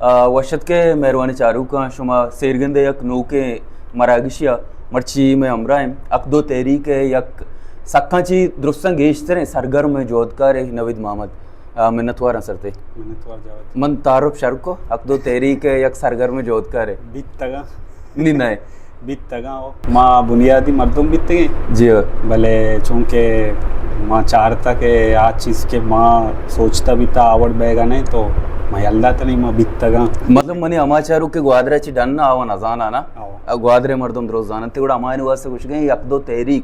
آ، وش اتکے مہروانیں چاروکاں، شما سیرگندے یک نوکیں مراگشی ءَ۔ مرچی مئے ہمراہ ایں حق دو تحریک ءِ یک سکاں چی درستاں گیشتریں سرگرمیں جہدکارے نوید محمد۔ آ، منتواراں سر تئی۔ منتوار جاوید۔ من تعارف شر کو، حق دو تحریک ءِ یک سرگرمیں جہدکارے۔ بیتگاں۔ نی نہ۔ بیتگاں، ما بنیادی مردم بیتگیں۔ جی ہاں۔ بلے چونکہ ما چارتا کہ آ چیز کہ ما سوچتا بیتا آ وڑ بیگا نہیں، تو ما یل داتا نہیں، ما بیتگاں۔ مطلب منی ہما چاروک کہ گوادر چی ڈن آوا نزانا نا۔ آوا۔ گوادر مردم درست زاننت، گڑا ہمایانی واسطہ گوشگیں یک دو تحریک،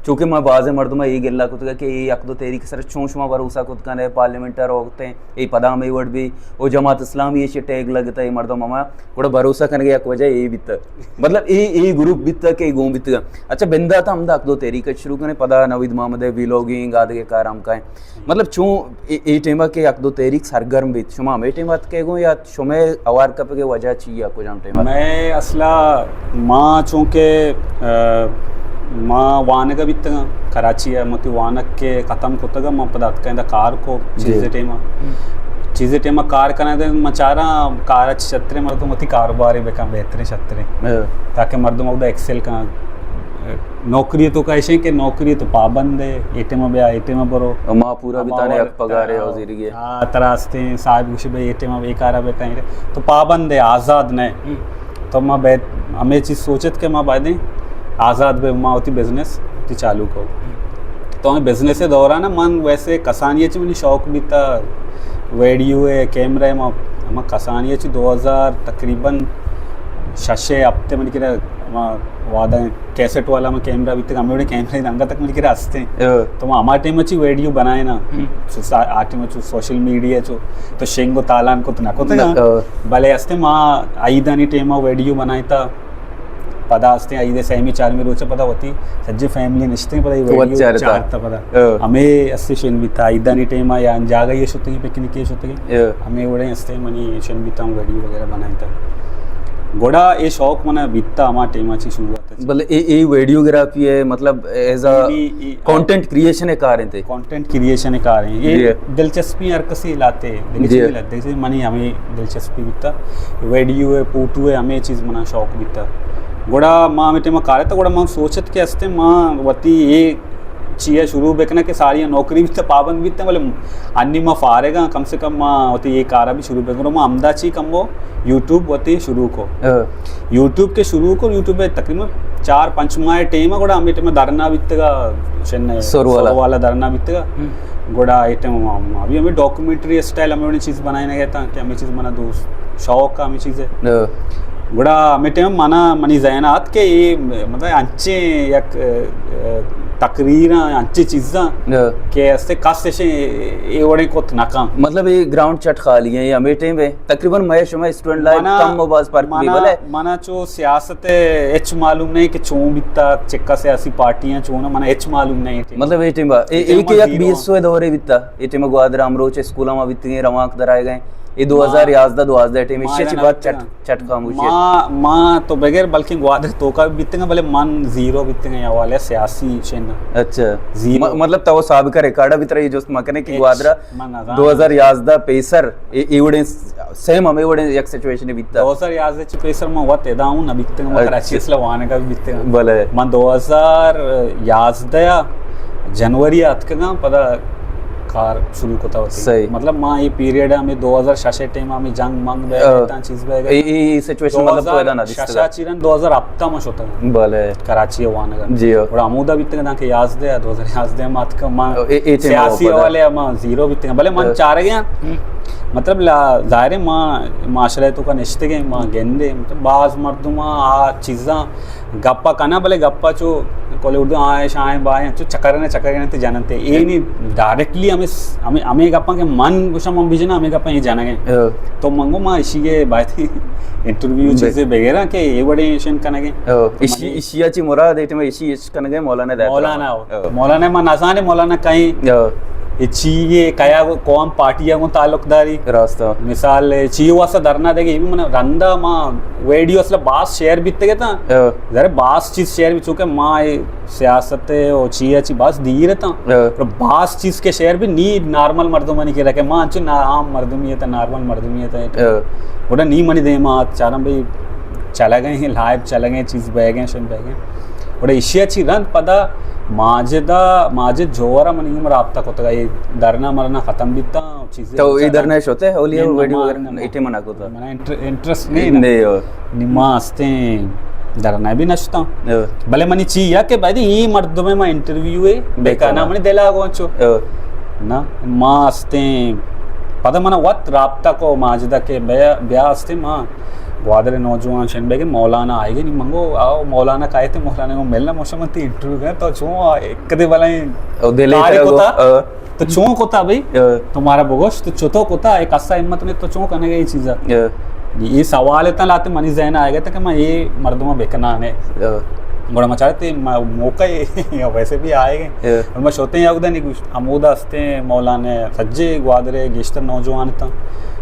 چونکہ ما بازیں مردم اے گلہ کتگا کہ اے یک دو تحریک سر چون شما بھروسہ کت کنے، پارلیمنٹ ءَ روکتے اے پدا ہمے وڑ بی، او جماعت اسلامی ایشی ٹیگ لگتا، اے مردم ہما، گڑا بھروسہ کنگے یک وجہ اے بیتا۔ مطلب اے، اے گروپ بیتا کہ اے گون بیتگا۔ اچھا، بندات ہمدا حق دو تحریک شروع کنے، پدا نوید محمد ویلاگنگ آدگے کار ہم کائیں۔ مطلب چون اے، اے ٹیما کہ حق دو تحریک سرگرم بیت، شما ہمے ٹیم اتکے گوں یا شمئے اوار کپگے وجہ چی یا کجام ٹیم ءَ؟ مئے اصلا ما چونکہ، آ، ما وانگ ءَ بیتگاں کراچی ءَ، متی وانگ کہ ختم کتگ ءَ، ما پدا اتکاں ادا کار کو جی۔ چیزے ٹیم ءَ۔ ہم۔ چیزے ٹیم ءَ کار کناں دے ما چاراں کار ءَ چہ شتریں مردم وتی کاروبارے بکن بہتریں شتریں۔ ہاں۔ تاکہ مردم اودا ایکسل کن۔ نوکری تو کا ایشیں کہ نوکری تو پابند ہے، اے ٹیم ءَ بیا، اے ٹیم ءَ برو۔ ما پورا ہما بتانے وڑ حق پگارے ترا، او زیرگے۔ آ، ترا استیں صاحب گوشی بھئی اے ٹیم ءَ اے کارا بہ کن، تو پابند ہے، آزاد نہ۔ ہم۔ تو ما بیت ہمے چیز سوچت کہ ما بایدیں آزاد بہ، ما وتی بزنس وتی چالو کو۔ ہم۔ تو ہمے بزنس دوران من ویسے کسانی چی منی شوق بیتا ویڈیو ہے، کیمرہ ہے، ما، ما کسانی چی دو ہزار تقریباً شش ہفتے من کرا ما وعدہ کیسٹ والا ما کیمرہ بیتگ، ہمے وڑیں کیمرہ انگت تک منی کرا ہستیں۔ ہاں۔ تو ما ہما ٹائم چی ویڈیو بنائے نا، ہم۔ سو-، سا-، آ ٹائم چو سوشل میڈیا چو تو شنگ و تالان کت نہ کت نہ، نا۔ ہاں۔ بلے ہستیں ما عیدانی ٹائم ویڈیو بنائے تا، پدا ہستیں عید سیمی چارمی روچ پدا وتی سجے فیملی نشتیں پدا یہ تو ویڈیو چارتا۔ چارتا پدا۔ ہاں۔ ہمے ہستے شن بیتا عیدانی ٹائم یا جاگہ یہ شتگی پکنک یہ شتگی۔ ہاں۔ ہمے وڑیں ہستیں منی شن بیتا ویڈیو وغیرہ بنائے تا۔ گڑا اے شوق منا بیتا ہما ٹائم چی شروعات۔ بلے اے، اے ویڈیوگرافی ہے، مطلب، ایز اے نی، نی، اے کانٹینٹ کریئیشن کار انت۔ کانٹینٹ کریئیشن کار ہیں۔ اے جی۔ دلچسپی ہر کسی لاتے، دگہ جی۔ چیزے لاتے، جیسے منی ہمیں دلچسپی بیتا۔ ویڈیو ہے، فوٹو ہے، ہمیں چیز منا شوق بیتا۔ گڑا ما ہمیں ٹائم کار تا، گڑا ما سوچت کہ ہستے ما وتی اے چیئے شروع بکنا کہ ساری نوکری بیتا، پابند بیتا، بلے انی ما فارغ ہاں، کم سے کم ما وتی اے کارا بھی شروع بکنا۔ ما ہمدا چی کم وہ یوٹیوب وتی شروع کو۔ ہاں۔ یوٹیوب کے شروع کو، یوٹیوب پہ تقریباً چار پنچ ماہ ٹائم ہے، گڑا ہمیں ٹائم دھرنا بیتگا، شن سر والا۔ سر والا دھرنا بیتگا۔ ہم۔ گڑا اے ٹائم ہم، ابھی ہمیں ڈاکومنٹری اسٹائل ہمیں وڑیں چیز بنائے نہ گئے تا کہ ہمیں چیز منا دوست شوق ہے ہمیں چیز ہے۔ ہاں۔ گڑا ہمیں ٹائم منا، منی ذہن آت کہ یہ مطلب انچے یک، ا، تقریر انچے چیزاں ہاں۔ کہ استے کس ایشیں اے وڑیں کت نہ کن۔ مطلب اے گراؤنڈ چٹ خالی ہیں، یہ ہمیں ٹائم ہے۔ تقریباً مئے شمئے اسٹوڈنٹ لائف منا، کم و باز فرق بھی منا، بلے۔ منا چو سیاست ہے ہچ معلوم نہیں کہ چون بیتا، چکا سیاسی پارٹیاں چون، منا ہچ معلوم نہیں۔ مطلب اے ٹائم با، اے، اے ٹائم اے کہ یک زیرو بیس سو دورے بیتا، اے ٹائم گوادر امروچ اسکول ما بیتگیں روانک درائے گئے۔ اے دو ہزار یازدہ دوازدہ ٹائم ایشی چی بات چٹ، چٹ خاموشی۔ ما، ما تو بغیر بلکہ گوادر توکا بیتگیں، بلے من زیرو بیتگیں حوالے سیاسی شن۔ اچھا۔ زیرو۔ م-، مطلب تو سابقہ ریکارڈ بھی ترا یہ جست مکنے کہ گوادر من نزاناں۔ دو ہزار یازدہ پیسر اے، اے وڑیں سیم ہمیں وڑیں یک سچویشن بیتا۔ دو ہزار یازدہ چہ پیسر من وت ادا ہوں نہ بیتگاں، من اچھا۔ کراچی اصلا وانگا بیتگاں۔ بلے۔ من دو ہزار یازدہ جنوری اتکگاں، پدا کار شروع کتا ہوتی۔ صحیح۔ مطلب ما یہ پیریڈ ہمیں دو ہزار شش ٹائم ہمیں جنگ منگ بے ہاں۔ تاں چیز بے اے، اے، اے سچویشن مطلب تو ادا نہ دیستگا۔ شش چیرن دو ہزار ہفت ما شتگاں۔ بلے۔ کراچی وانگا۔ جی ہاں۔ اور ہمودا بیتگاں تاں کہ یازدہ، دو ہزار یازدہ ما اتکگاں، ما اے، اے ٹائم سیاسی حوالے ما زیرو بیتگاں، بلے من ہاں۔ چارگاں۔ ہم۔ مطلب لا-، ظاہر ہے ما معاشرہ توکا نشتگیں، ما گندے، مطلب باز مردم آ چیزاں گپا کنا، بلے گپا چو کولے اردو آئیں شاہیں باہیں چو چکرنے چکرنے تے جننتے۔ اے نی ڈائریکٹلی ہمیں س-، ہمیں، ہمیں گپاں کہ من گوشاں من بجنا ہمیں گپاں یہ جنگیں۔ ہاں۔ تو من گو ما اشی کے باید انٹرویو بے- چیزیں بغیرہ کہ اے وڑیں شن کنگیں۔ ہاں۔ تو اشی، منی اشیا چی مراد ہے، ٹیم اشی اش کنگے مولانا ہدایت مولانا الرحمن۔ ہو۔ ہاں۔ مولانا ما نزانے مولانا کہیں۔ ہاں۔ اے چی اے کیا گو-، قوم پارٹی ءَ گوں تعلق داری؟ راست ءَ۔ مثال، اے چی واسطہ دھرنا دے گے، اے بھی من رندا ما ویڈیو اصل باز شیئر بیتگ اتاں۔ ہاں۔ ذرا باز چیز شیئر بھی، چونکہ ما اے سیاست ءَ او چی ءَ چی باز دیر اتاں۔ ہاں۔ پر باز چیز کہ شیئر بھی نی نارمل مردمانی کہ رکھے، ما انچو نا-، عام مردمی اتاں، نارمل مردمی اتاں۔ ہاں۔ گڑا نی منی دیما آت، چاراں بھئی چلگ ءَ ایں، لائیو چلگ ءَ ایں، چیز بیگ ءَ ایں، شن بیگ ءَ ایں۔ گڑا ایشی ءَ چی رند پدا ماجد ءَ، ماجد جوہر ءَ منی گوما رابطہ کتگ ءَ، اے دھرنا مرنا ختم بیتاں، چیزے تو اے اچھا دھرنا نہ۔ شتے اولی نہ، ویڈیو نہ، وغیرہ نہ۔ ایٹی منا کتا۔ منا انٹر-، انٹرسٹ نہیں نا۔ نہیں ہو۔ نی ما ہستیں دھرنا بھی نشتاں۔ ہو۔ بلے منی چی یا کہ بعد اے مردم ما انٹرویو ہے، بے بکنا کنا۔ منی دلا گو چو۔ ہو۔ نا، ما ہستیں، پدا منا وت رابطہ کو ماجد ءَ کہ بیا، بیا ہستیں ما گوادر نوجوان شن بیگ ءَ مولانا آئیگے، نی منگو آؤ مولانا کائے تے، مولانا کو ملنا، موشا من تی انٹرویو کرنا، تو چون آ-، ایک کدے بلائیں او دل ہی کارے تیرا گو، کتا، آ۔ تو چون کتا بھئی؟ آ۔ تو مارا بگوش، تو چتو کتا، ایک اسا ہمت نے تو چون کنگے اے چیزا؟ آ۔ اے سوال اتاں لاتے منی ذہن آئیگا تا کہ من اے مردم بکنانے۔ آ۔ گڑا ما چارتے ما-، موقع یا ویسے بھی آئیگے۔ آ۔ اور ما شوتے ہیں اگدا نہیں کچھ، ہمودا ہستے مولانا سجے گوادرے گیشتر نوجوان تاں۔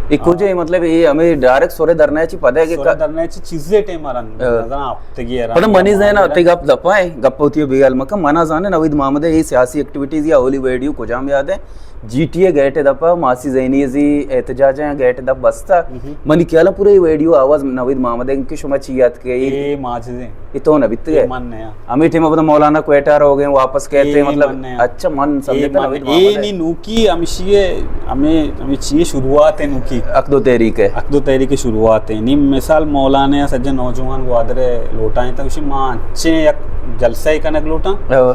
اے کجے مطلب اے ہمیں ڈائریکٹ سورے دھرنا چی پدے کہ سورے دھرنا چی چیزے ٹائم آرن، آ۔ نظر آپ تگی ءَ پدا منی ذہن ءَ تئی گپ دپ ءَ ایں، گپ وتی ءَ بیگل مکن۔ منا زانیں نوید محمد ءِ اے سیاسی ایکٹیویٹیز یا اولی ویڈیو کجام یاد ایں؟ جی ٹی اے گیٹ ءِ دپ ءَ ماسی زینی ءِ زی احتجاج ءِ گیٹ ءِ دپ بستا۔ ہم۔ منی خیال ءَ پورا اے ویڈیو آواز نوید محمد ءِ کہ شما چی یاد کہ اے اے ماجزیں۔ اے تو نہ بیتگ اے۔ من نیا۔ ہمیں ٹائم ءَ پدا مولانا کوئٹہ ءَ روگ ءَ ایں، واپس کہتے اے مطلب من نیا۔ اچھا من اے سمجھتا من، نوید اے محمد نی ہے۔ نوکی ہمشی ہے، ہمیں، ہمیں چی ہے شروعات ہے نوکی۔ اکدو تحریک ہے۔ اکدو تحریک شروعات ہیں۔ نی مثال مولانا یا سجن نوجوان گوادر لوٹائیں تا، اسی ما انچیں یک جلسہ ہی کنگ لوٹاں۔ ہاں۔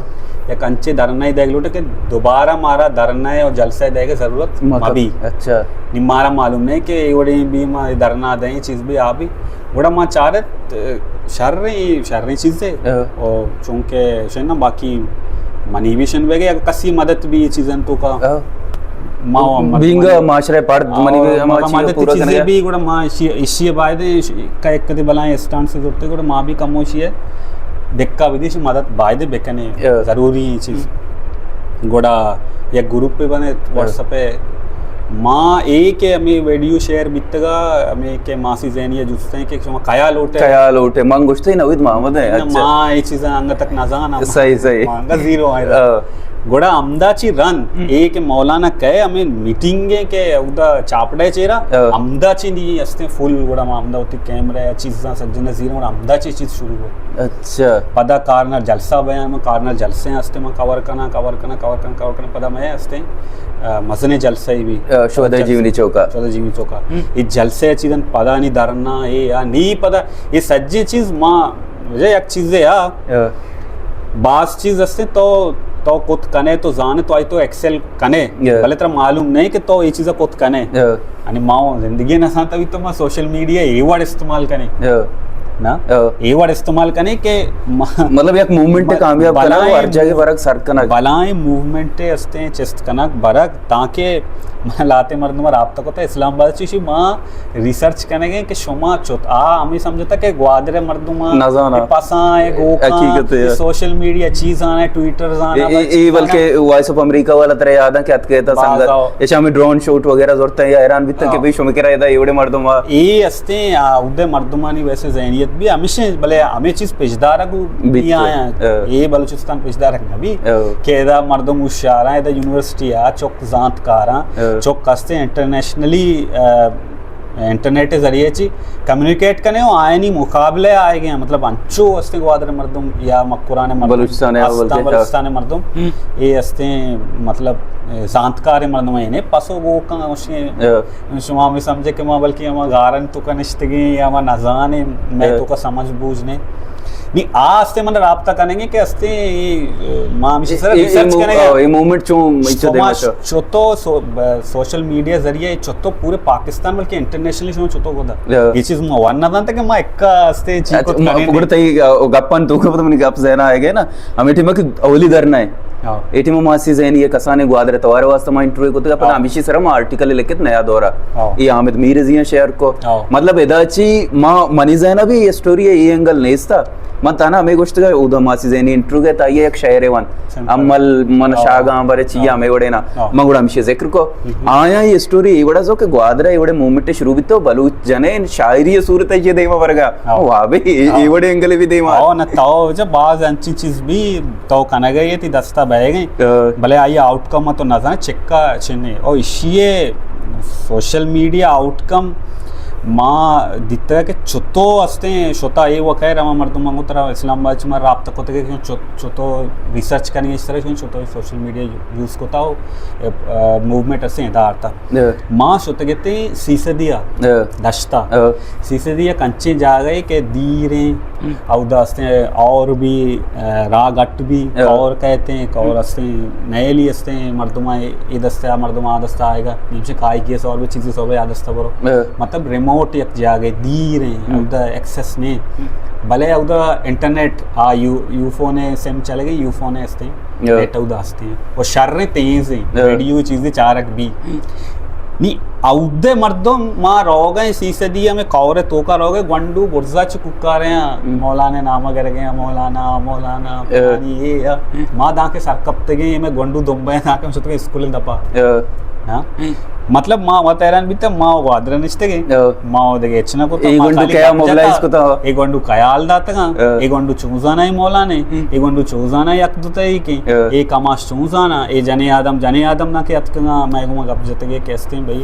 یک انچیں دھرنا ہی دیگ لوٹاں کہ دوبارہ مارا دھرنا ہے اور جلسہ دیگ ضرورت مطلب، مبی۔ اچھا۔ نی مارا معلوم نہیں کہ اے وڑیں بھی ما دھرنا دیں، چیز بھی آ بھی۔ گڑا ما چارت، شریں، شریں چیزے۔ ہاں۔ او چونکہ شنا باقی منی بھی شن بیگے، اگر کسی مدد بھی یہ چیزن تو کا ہاں۔ ما مدد بینگا منی معاشرے پڑ ہاں، منی بھی ہما مدد چیز مدد پورا چیزے کرنے۔ بھی گڑا ما اشی، اشی بایدے کا ایک کدی بلائیں اسٹانس زورتے گڑا ما بھی کمو اشی ہے۔ دکا بھی دیش مدد بایدے بکنے، ہاں۔ ضروری ہے چیز۔ گڑا یک گروپ پہ بنے، ہاں۔ واٹس ایپ پہ۔ ما اے کہ ہمیں ویڈیو شیئر بیتگا، ہمیں کہ ماسی زینی ءَ جستیں کہ شما کیا لوٹے؟ کیا لوٹے؟ من گوشتے نوید محمد ہے، نہ، اچھا۔ ما اے چیزاں انگا تک نہ زاناں۔ صحیح، صحیح۔ ما انگا زیرو آئے۔ ہاں۔ گڑا ہمدا چی رند، ہم۔ اے کہ مولانا کئے ہمیں میٹنگ ہے کہ اودا چاپڑے چیرا، ہاں۔ ہمدا چی دی ہستے فل گڑا ما ہمدا ہوتی کیمرہ چیزاں سجنہ زیرو گڑا ہمدا چی چیز شروع ہو۔ اچھا۔ پدا کارنر جلسہ بیان، من کارنر جلسے ہستے، من کور کناں، کور کناں، کور کناں، کور کناں، پدا میں ہستے، آ، مزنے جلسہ ہی بھی۔ آ، شہدائے جلسہ۔ جیونی چوکا۔ شہدائے جیونی چوکا۔ ہم۔ یہ جلسے چیزن پدا نی دھرنا، اے یا نی پدا، یہ سجے چیز ما، مجھے یک چیزے یا۔ آ۔ باز چیز ہستے تو، تو کت کنے، تو زانے، تو آئی تو ایکسل کنے، یا۔ بلے ترا معلوم نہیں کہ تو یہ چیزا کت کنے۔ یا۔ یعنی ما زندگی نہ سانتا بھی تو ما سوشل میڈیا اے وڑ استعمال کنے۔ یا۔ نا؟ یا۔ اے وڑ استعمال کنے کہ ما مطلب یک موومنٹ ب-، کامیاب کرنا، بلائیں ہر جگہ موو-، برگ سر کنگ۔ بلائیں موومنٹ ہستے چست کنگ برگ تاکہ من لاتے مردم رابطہ کو تا اسلام آباد چیشی ما ریسرچ کنگے کہ شما چت آ ہمیں سمجھتا کہ گوادر مردم نزانا۔ پساں اے گوکاں حقیقت ہے۔ سوشل میڈیا چیزاں ٹویٹر زانا اے، اے، اے بلکہ وائس آف امریکہ والا ترے یاداں کہ اتکے تا باز سنگت آؤ۔ اچھا ہمیں ڈرون شوٹ وغیرہ ضرورت ہے یا حیران بیتن کہ ہاں۔ بھئی شما کرا ادا ایوڑے مردم آ۔ اے ہستے آ، اودے مردمانی ویسے ذہنیت بھی ہمیشہ بلے ہمیں چیز پشدارک بیت۔ آیا۔ ہاں۔ اے بلوچستان پشدارک نہ بھی ہاں۔ کہ ادا مردم ہوشیار ہیں، ادا یونیورسٹی آ چک زانت کاراں، ہاں۔ چک ہستے انٹرنیشنلی، آ، انٹرنیٹ ذریعے چی کمیونیکیٹ کنے و آئینی مقابلے آئے گئے ہیں، مطلب انچو ہستے گوادر مردم یا مکران مردم بلوچستان ہے، ہستاں بلکہ، ہاں۔ بلوچستان مردم ہم۔ اے ہستے مطلب زانتکار مردم ہیں، پسو گوکاں اشی ہاں۔ شما ہمیں سمجھے کہ ما بلکہ ہما گارن تو کا نشتگیں یا ما نزانیں، میں ہاں۔ تو کا سمجھ بوجھ نے۔ نی آ ہستے من رابطہ کنیں گے کہ ہستے ما ہمیشہ سر اے، اے، ریسرچ اے مو-، کنیں گے۔ آ، اے موومنٹ چون، اے چو دے شما مچو۔ چتو سو-، ب-، سوشل میڈیا ذریعے چتو پورے پاکستان بلکہ انٹرنیشنلی شما چتو کو دا۔ یا۔ یہ چیز ما ون نہ دانتا کہ ما ایک ہستے چی اچھا، کو ما کنیں گڑا دے۔ تئی، آ، گپن تو کو من گپ ذہن آئے گئے نا۔ ہمیں ٹیم کہ اولی دھرنا ہے۔ ہاں۔ اے ٹیم ماسی زینی ہے، کسانے گوادر توار واسطہ ما انٹرویو کو تو پدا ہاں۔ ہمیشی سر ما آرٹیکل لکھت نیا دورہ۔ ہاں۔ یہ احمد میر زیاں شیئر کو۔ ہاں۔ مطلب ادا چی ما منی ذہن بھی یہ سٹوری ہے، یہ اینگل نیستا۔ من تانا ہمے گوشتگ، اودا ماسی زینی انٹرویو گئے، تا یہ ایک شعر ون، سمپل۔ عمل من ہاں۔ شاگاں برے چیئے ہاں۔ ہمے وڑے نا۔ ہاں۔ من گڑا ہمشی ذکر کو۔ ہم۔ آیا یہ اسٹوری یہ وڑا زو کہ گوادر ہے، یہ وڑے موومنٹ شروع بیتو، بلوچ جنے شاعری صورت ہے یہ دیما برگا۔ ہاں۔ واہ بے، یہ، ہاں۔ یہ وڑے اینگل بھی دیما۔ ہاں، نہ تو جب باز انچی چیز بھی تو کنگا یہ تی دستا بہ گئے۔ ہاں۔ بلے آئی آؤٹ کم تو نہ زان چکا چنے۔ او اشیے سوشل میڈیا آؤٹ کم ما دیتا کہ چتو استیں شتا اے وقت ہے، ہما مردم منگو ترا اسلام آباد چ ما رابطہ کتگے کہ چت-، چتو ریسرچ کنی اس طرح چتو سوشل میڈیا یوز کتا ہو، اے، اے، موومنٹ اسیں ادار تا۔ ہاں۔ ما شتگتے سیسدیا، ہاں۔ دشتا۔ ہاں۔ سیسدیا کنچیں جاگہ کہ دیریں، ہم۔ اودا استیں اور بھی، اے، راگ اٹ بھی، ہاں۔ اور کہتے ہیں، اور استیں نیلی استیں مردم اے دستا، مردم آ دستا آئے گا۔ نیمچے کائی کیس اور بھی چیزیں سو بھی آ دستا برو۔ ہاں۔ مطلب ریموٹ یک جاگہ دیر ہیں، ہم۔ اودا ایکسس نہیں۔ ہم۔ بلے اودا انٹرنیٹ، آ یو، یو فون سم چلے گئے، یو فون استیں، ہاں۔ نیٹ اودا استیں۔ اور شر تیز ہیں، ہاں۔ ویڈیو چیزیں چارک بھی۔ ہم۔ نی اودے مردم ما روگئے سیسدی ہمیں کور توکا روگئے گونڈو برزا چ کوکارے ہیں، ہم۔ مولانا نام گرگے ہیں، مولانا، مولانا، ہاں۔ پلانی یہ ہے۔ ہم۔ ما داں کے سرکپتگے ہمیں گونڈو دمبے داں کے ہم شتگے اسکول دپا۔ ہاں۔ ہاں؟ ہم۔ مطلب ما وت حیران بیتا، ما گوادر نشتگیں۔ ہاں۔ ما و دگہ ہچ نہ کتا، اے ما گونڈو خالی کیا گپ موبلائز جتا، کتا؟ اے گونڈو خیال داتگاں، ہاں۔ اے گونڈو چون زانا اے مولانے، ہم۔ اے گونڈو چون زانا یک دو تئی کے، ہاں۔ اے کماش چون زانا، اے جنے آدم، جنے آدم نہ کہ اتکگاں، مئے گوما گپ جتگے کہ استیں بھئی،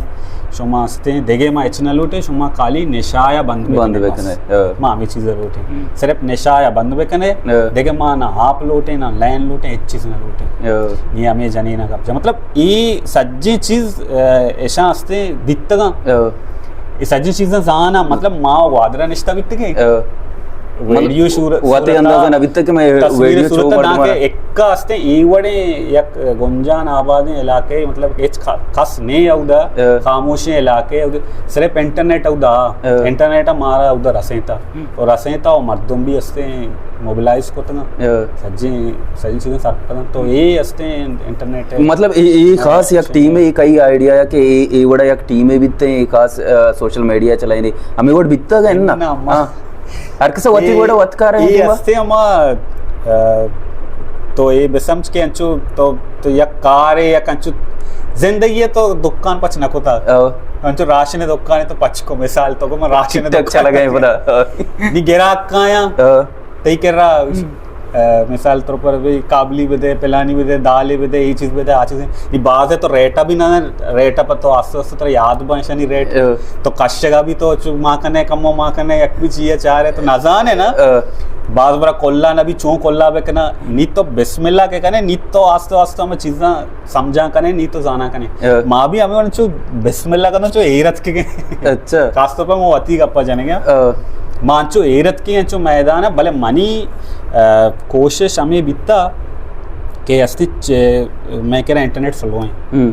شما استیں، دگہ ما ہچ نہ لوٹے، شما خالی نشا یا بند بند بکنے بس۔ بکنے، ہاں۔ ما ہمیں چیز لوٹے۔ ہم۔ صرف نشا یا بند بکنے، ہاں۔ دگہ ما نہ آپ لوٹے، نہ لین لوٹے، ہچ چیز نہ لوٹے۔ ہاں۔ نی ہمیں جنے نہ گپ جا۔ مطلب، اے سجیں چیز، اے، اشاں استیں دیتگاں۔ ہاں۔ اے سجیں چیزاں زاناں، مطلب، ما و گوادر نشتہ بیتگیں۔ ہاں۔ ویڈیو شور، وتی صورت اندازہ نہ بیتگ کہ میں تصویر ویڈیو صورت چو نہ مردم کہ آ۔ اکا استیں، اے وڑیں یک گنجان آبادیں علاقے، مطلب، ہچ خ-، کس نے اودا، ہاں۔ خاموشیں علاقے، اودا صرف انٹرنیٹ اودا، ہاں۔ انٹرنیٹ مارا اودا رسینتا۔ ہم۔ اور رسینتا و مردم بھی استیں موبلائز کتگاں۔ ہاں۔ سجیں، سجیں چیزیں سر کتگاں۔ تو اے استیں انٹرنیٹ ہے۔ مطلب اے، اے خاص یک ٹیم ہے، اے کئی آئیڈیا ہے کہ اے، اے وڑا یک ٹیم ہے بیتے، اے خاص، آ، سوشل میڈیا چلائیں دے۔ ہمیں وڑ بیتا گئے نا؟ نا، ما-، ہاں۔ ہر کسا وتی اے، وڑا وت کار ہے اے دیما؟ استیں ہما، آ، تو اے بسمجھ کے انچو تو، تو یک کار ہے، یک انچو زندگی ہے تو دکان پچ نہ کتا۔ ہاں۔ انچو راشن دکان ہے تو پچ کو مثال تو کو من راشن ٹک ٹک دکان چلا گئے پدا۔ نی گراک کایاں۔ ہاں۔ تئی کرا، ہم۔ آ، مثال طور پر بھی کابلی بدے، پلانی بدے، دالے بدے، یہ چیز بدے، آ چیزیں۔ نی باز ہے تو ریٹا بھی نہ، ریٹا پر تو آستے آستے ترا یاد بنشانی ریٹ۔ ہاں۔ تو کشگا بھی تو چو ما کنے کمو ما کنے یک بھی چیئے چارے تو نزانے نا۔ ہاں۔ باز برا کلا نہ بھی چون کلا بکنا، نی تو بسم اللہ کے کنے، نی تو آستے آستے ہمیں چیزاں سمجھاں کنے، نی تو زاناں کنے۔ ہاں۔ ما بھی ہمیں انچو بسم اللہ کنو چو ایر اتکگے۔ اچھا۔ خاص طور پر ما وتی گپا جنگے۔ ہاں۔ ما انچو ایر اتکگے، انچو میدان ہے، بلے منی، آ، کوشش ہمیں بیتا کہ استی چ-، میں کرا انٹرنیٹ سلو ہیں۔ ہم۔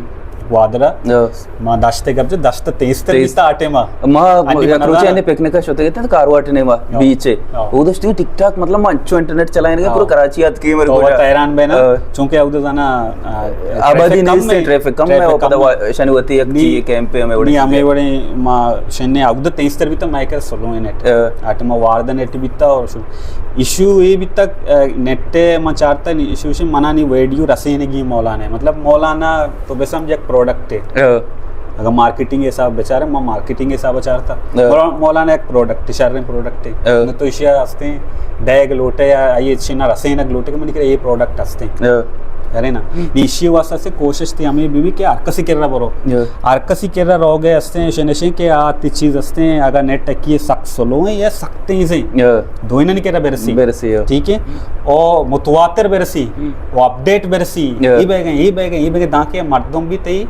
گوادر۔ ہاں۔ ما دشت گپ جا، دشت تیز تر تیز۔ بیتا آٹے ما۔ ما آنٹی یک بنا روچے نا۔ نے پکنک شتے گئے تھے کارواٹ نے ما ہاں۔ بیچ ہے۔ ہاں۔ وہ دشت ٹک ٹاک، مطلب، ما انچو انٹرنیٹ چلائیں گے، ہاں۔ پورا کراچی آتکگے میرے تو کو وہ جا۔ حیران بنا، ہاں۔ چونکہ اودے زانا، آ، آ، آبادی ٹریفک نہیں کم سے ہے، ٹریفک کم، ٹریفک میں وہ کم پتا ہے۔ ہوا، شانی ہوتی ایک نی، چیز کیمپ پہ ہمیں نی اڑے ہمیں چیزیں۔ وڑے ما شنے اودے تیز تر بیتا، ما ایک سلو ہے نیٹ۔ ہاں۔ آٹے ما وارد نیٹ بیتا اور شو-، ایشو یہ بیتا، آ، نیٹ ما چارتا نہیں، ایشو، ایشو منا نی ویڈیو رسینگی مولانا ہے۔ مطلب، مولانا تو بسمجھ یک پروڈکٹ ہے۔ ہاں۔ اگر مارکیٹنگ حساب بچارے، ما مارکیٹنگ حساب بچارتا۔ ہاں۔ مولا-، مولانا ایک پروڈکٹ، شریں پروڈکٹ ہے۔ ہاں۔ نہ تو ایشیا ہستے ہیں، ڈیگ لوٹے یا یہ چیز نہ رسینگ لوٹے کہ منی کرے یہ پروڈکٹ ہستے ہیں۔ ہاں۔ ارے نا، ہم۔ ایشی واسطہ سے کوشش تھی ہمیں بھی، بھی کہ ہر کسی کرا برو۔ ہاں۔ ہر کسی کرا رو گئے ہستے ہیں، شنے شنے کہ آتی چیز ہستے ہیں، اگر نیٹ کی سخت سلو ہیں یا سخت تیز ہیں۔ ہاں۔ دوئینانی کرا برسی۔ برسی، ہاں۔ ٹھیک ہے؟ او متواتر برسی، ہم۔ او اپڈیٹ برسی، ہاں۔ یہ بہ گئے، یہ بہ گئے، یہ بہ گئے، داں کہ مردم بھی تئی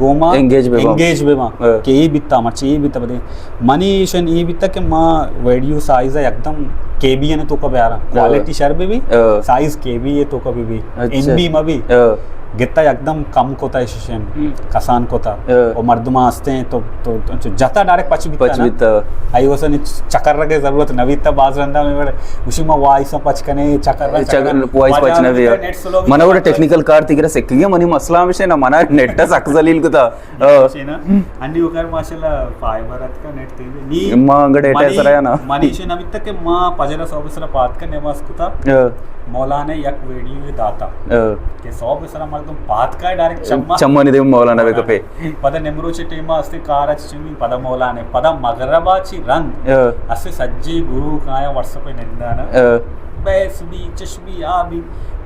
گوما انگیج بہ باں۔ انگیج بہ باں۔ ہاں۔ کہ یہ بیتا، مرچی یہ بیتا بدے۔ منی ایشن یہ بیتا کہ ما ویڈیو سائز ہے یکدم کے بی این تو کا بیارا۔ ہاں۔ کوالٹی شر بھی بھی، ہاں۔ سائز کے بی ہے تو کا بھی بھی۔ اچھا۔ ایم بی ما بھی۔ ہاں۔ گتا یکدم کم کتا ایشن، ہم۔ کسان کتا۔ ہاں۔ و مردم ہستیں تو، تو، تو جتا ڈائریکٹ پچ بیتا پچ نا۔ بیتا۔ آئی واسطہ نی چکر رکھے ضرورت نہ بیتا، باز رندا میں بڑے، اسی ما وائس پچ کنے، چکر رکھ، چکر، چکر۔ وائس پچ نہ بیا۔ نیٹ سلو منا وڑا ٹیکنیکل کار تھی کرا سکھ گیا، منی مسئلہ ہمیشہ نا، منا نیٹ سک ذلیل کتا۔ ہاں۔ اسی نا۔ انی وکر ماشاءاللہ فائبر ات کا نیٹ تھی نی۔ ما گڑے منی، ٹیسر آیا نا۔ منی شے نہ بیتا کہ ما پجرا صبح سرا پات کا نماز کتا۔ ہاں۔ مولانا یک ویڈیو داتا۔ ہاں۔ کہ صبح سرا مردم پات کا ڈائریکٹ چما۔ چما نی دے مولانا بے کپے۔ پدا نمروچ ٹیم استے کار اچ چمی، پدا مولانا، پدا مغرب چی رند۔ ہاں۔ اسے سجی گروہ کایا واٹس ایپ نندانا۔ ہاں۔ بیس بی، چش بی، آ بی۔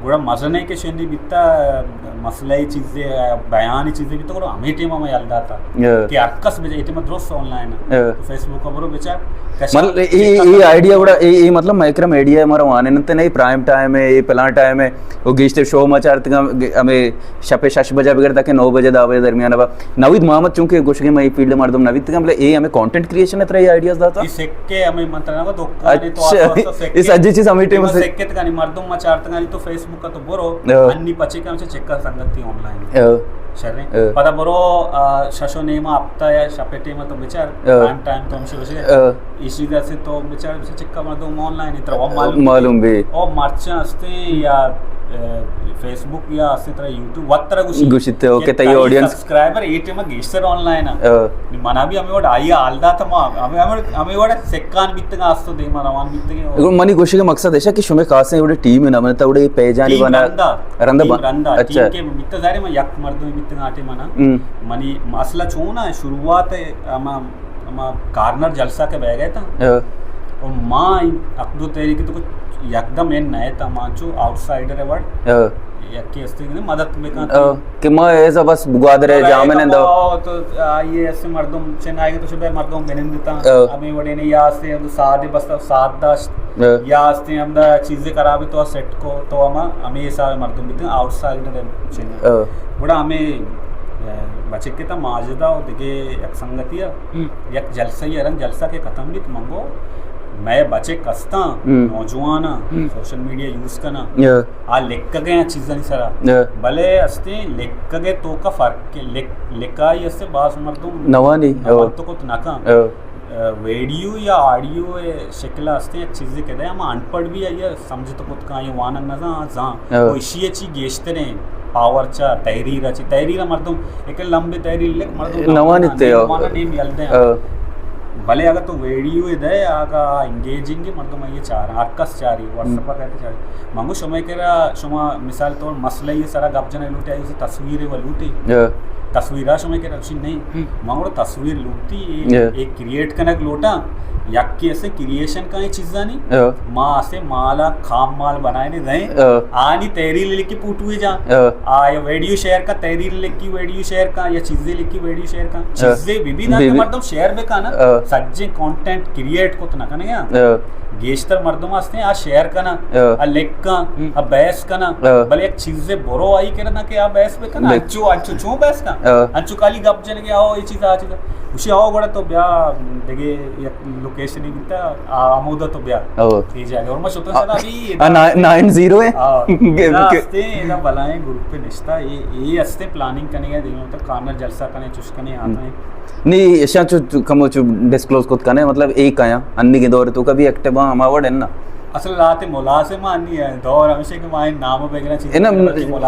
گڑا مزنے کے شنی بیتا، مسئلہ چیزے، بیان چیزے بیتا، گڑا ہمیں ٹیم میں یل داتا۔ ہاں۔ کہ ہر کس بجے، اے ٹیم درست آن لائن ہے۔ ہاں۔ تو فیس بک برو بچار۔ مطلب، اے، اے آئیڈیا گڑا، اے، اے مطلب مائیکرو میڈیا ہے، ہمارا وانے نتے نہیں، پرائم ٹائم ہے، اے پلان ٹائم ہے، وہ گیشتر شو مچارتگا، ہمیں شپ شش بجہ بگر تک نو بجہ، دہ بجہ درمیان با۔ نوید محمد چونکہ گوشگے میں فیلڈ مردم نوید تک، بلے اے ہمیں کانٹینٹ کریئیشن ہے، ترا اے آئیڈیاز داتا؟ اے سکے ہمیں منترا نا دکان ہے تو اچھا، آس پاس تو سکے۔ اے سجی چیز ہمیں ٹائم اے سے سکے تکانی مردم مچارتگانی تو فیس بک تو برو، ہاں۔ انی پچے کا ہمچے چیک کر سنگتی آن لائن۔ ہاں۔ شریں۔ ہاں۔ پدا برو، آ، ششو نیما ہفتہ یا شپے ٹیم تو بچار، ہاں۔ پرائم ٹائم تو ہمشے بچے۔ ہاں۔ ایشی دے سے تو بچار، بچار چکا مردم آن لائن اترا وہ معلوم معلوم بی۔ او مرچاں ہستے یا، اے، فیس بک یا ہستے ترا یوٹیوب وت ترا گوشی۔ گوشیتے، اوکے، کہ تئی تئی آڈینس۔ سبسکرائبر اے ٹیم گیشتر آن لائن ہے۔ ہاں۔ منا بھی ہمیں وڑ آئی حال داتا ما، ہمیں، ہمیں، ہمیں وڑ سکان بیتگا ہستو دیما روان بیتگے۔ گڑا منی گوشگ مقصد ایشا کہ شمے خاصیں وڑے ٹیم نہ بنتا، وڑے پیجانی ٹیم بنا۔ رندا۔ رندا ٹیم با-، رندا۔ اچھا۔ ٹیم کے بیتا ظاہر ہے، من یک مردم بیتگا آٹے منا۔ ہم۔ منی مسئلہ چون ہے، شروعات ہے، ہما، ہما کارنر جلسہ کے بہ گئے تھا۔ ہاں۔ اور ماں عقد و تحریک تو کچھ یکدم این نہ تھا، ماں چو آؤٹ سائیڈر ہے وڑ۔ ہاں۔ یکے ہستے کہ مدد بکن۔ ہاں۔ کہ ما ایسا بس گوادر ہے، جامع نندا۔ تو آئیے ایسے مردم چن آئے تو شبہ مردم بنندتا۔ ہاں۔ ہمیں وڑے نے یا سے تو سادے بس سات داشت۔ ہاں۔ یا ہستے ہم دا چیزیں خراب تو سیٹ کو تو ہم ہمیں حساب مردم بیتے آؤٹ سائیڈر چن۔ ہاں۔ گڑا ہمیں، اے، بچکے تا ماجدہ و دگے یک سنگتی ہے۔ ہم۔ یک جلسہ ہی رنگ جلسہ کے ختم بیت منگو۔ مئے بچک ہستاں، ہم۔ نوجوان آں، ہم۔ سوشل میڈیا یوز کناں۔ یا۔ آ لکھگے آں چیزانی سرا۔ یا۔ بلے ہستیں لکھگے توکا فرق کے، لکھ-، لکھائی ہستے باز مردم نوانی، نوان او۔ تو کت نکاں۔ او۔ اے، ویڈیو یا آڈیو اے شکل ہستیں یک چیزے کہ دے، ہما ان پڑھ بھی آئی سمجھ تو کت کاں، یہ وانگ نہ زاں، زاں۔ او۔ او اشی چی گیشتریں پاور چا تحریر چی، تحریر مردم ایک لمبے تحریر لکھ، مردم نوانی تے، او۔ نوان نیم یل دیں۔ او۔ بلے اگر تو ویڈیو دے، آگا انگیجنگ مردم آئی چار، ہر کس چاری، واٹس ایپ پر کہتے چاری۔ منگو شما کرا، شما مثال طور مسئلہ یہ سرا گپ جنے لوٹے، آئی تصویر و لوٹے۔ یا۔ تصویر آ شما کرا اچھی نہیں۔ ہم۔ منگو تصویر لوٹی، یا۔ ایک کریئیٹ کنگ لوٹاں، یک کے اسے کریئیشن کا یہ چیزانی، یا۔ ما اسے مالا خام مال بنائے نہیں رہے۔ یا۔ آنی تحریر لکھی پوٹوی جا۔ یا۔ آ یا ویڈیو شیئر کا، تحریر لکھی ویڈیو شیئر کا، یا چیزیں لکھی ویڈیو شیئر کا۔ یا۔ چیزیں بھی بھی نہ بی کہ بی۔ مردم شیئر بکانا۔ یا۔ سجیں کانٹینٹ کریئیٹ کت نہ کنے یا۔ یا۔ گیشتر مردم ہستیں، آ شیئر کنا، یا۔ آ لکھ کا، ہم۔ آ بحث کنا۔ یا۔ بلے یک چیزے برو آئی کرا نہ کہ آ بحث بکنا۔ بک- انچو، انچو چون بحث کا؟ یا۔ انچو کالی گپ جنگے، آؤ، یہ چیز، آ چیز۔ اسی آؤ گڑا تو بیا دگے یک لوکیشن ہی بیتا، آ، آمودہ تو بیا۔ او۔ یہ جاگہ۔ اور میں شتو سنا بھی آ، نا-، نائن زیرو ہے؟ آ، کہ، ادا کہ ہستے، ادا بلائیں گروپ پہ نشتا، یہ، یہ ہستے پلاننگ کرنے گئے، دیکھو تو کارنر جلسہ کرنے، چش کرنے آتا ہے۔ نہیں، ایشاں چو، چو، کمو چو ڈسکلوز کت کنے، مطلب، ایک آیا، انی کے دور تو کبھی ایکٹیو ہاں، ہما وڑ ہے نا۔ اصل رات ملازمہ نہیں ہے، دور ہمیشہ کہ وہاں نام وغیرہ چیز اے نا،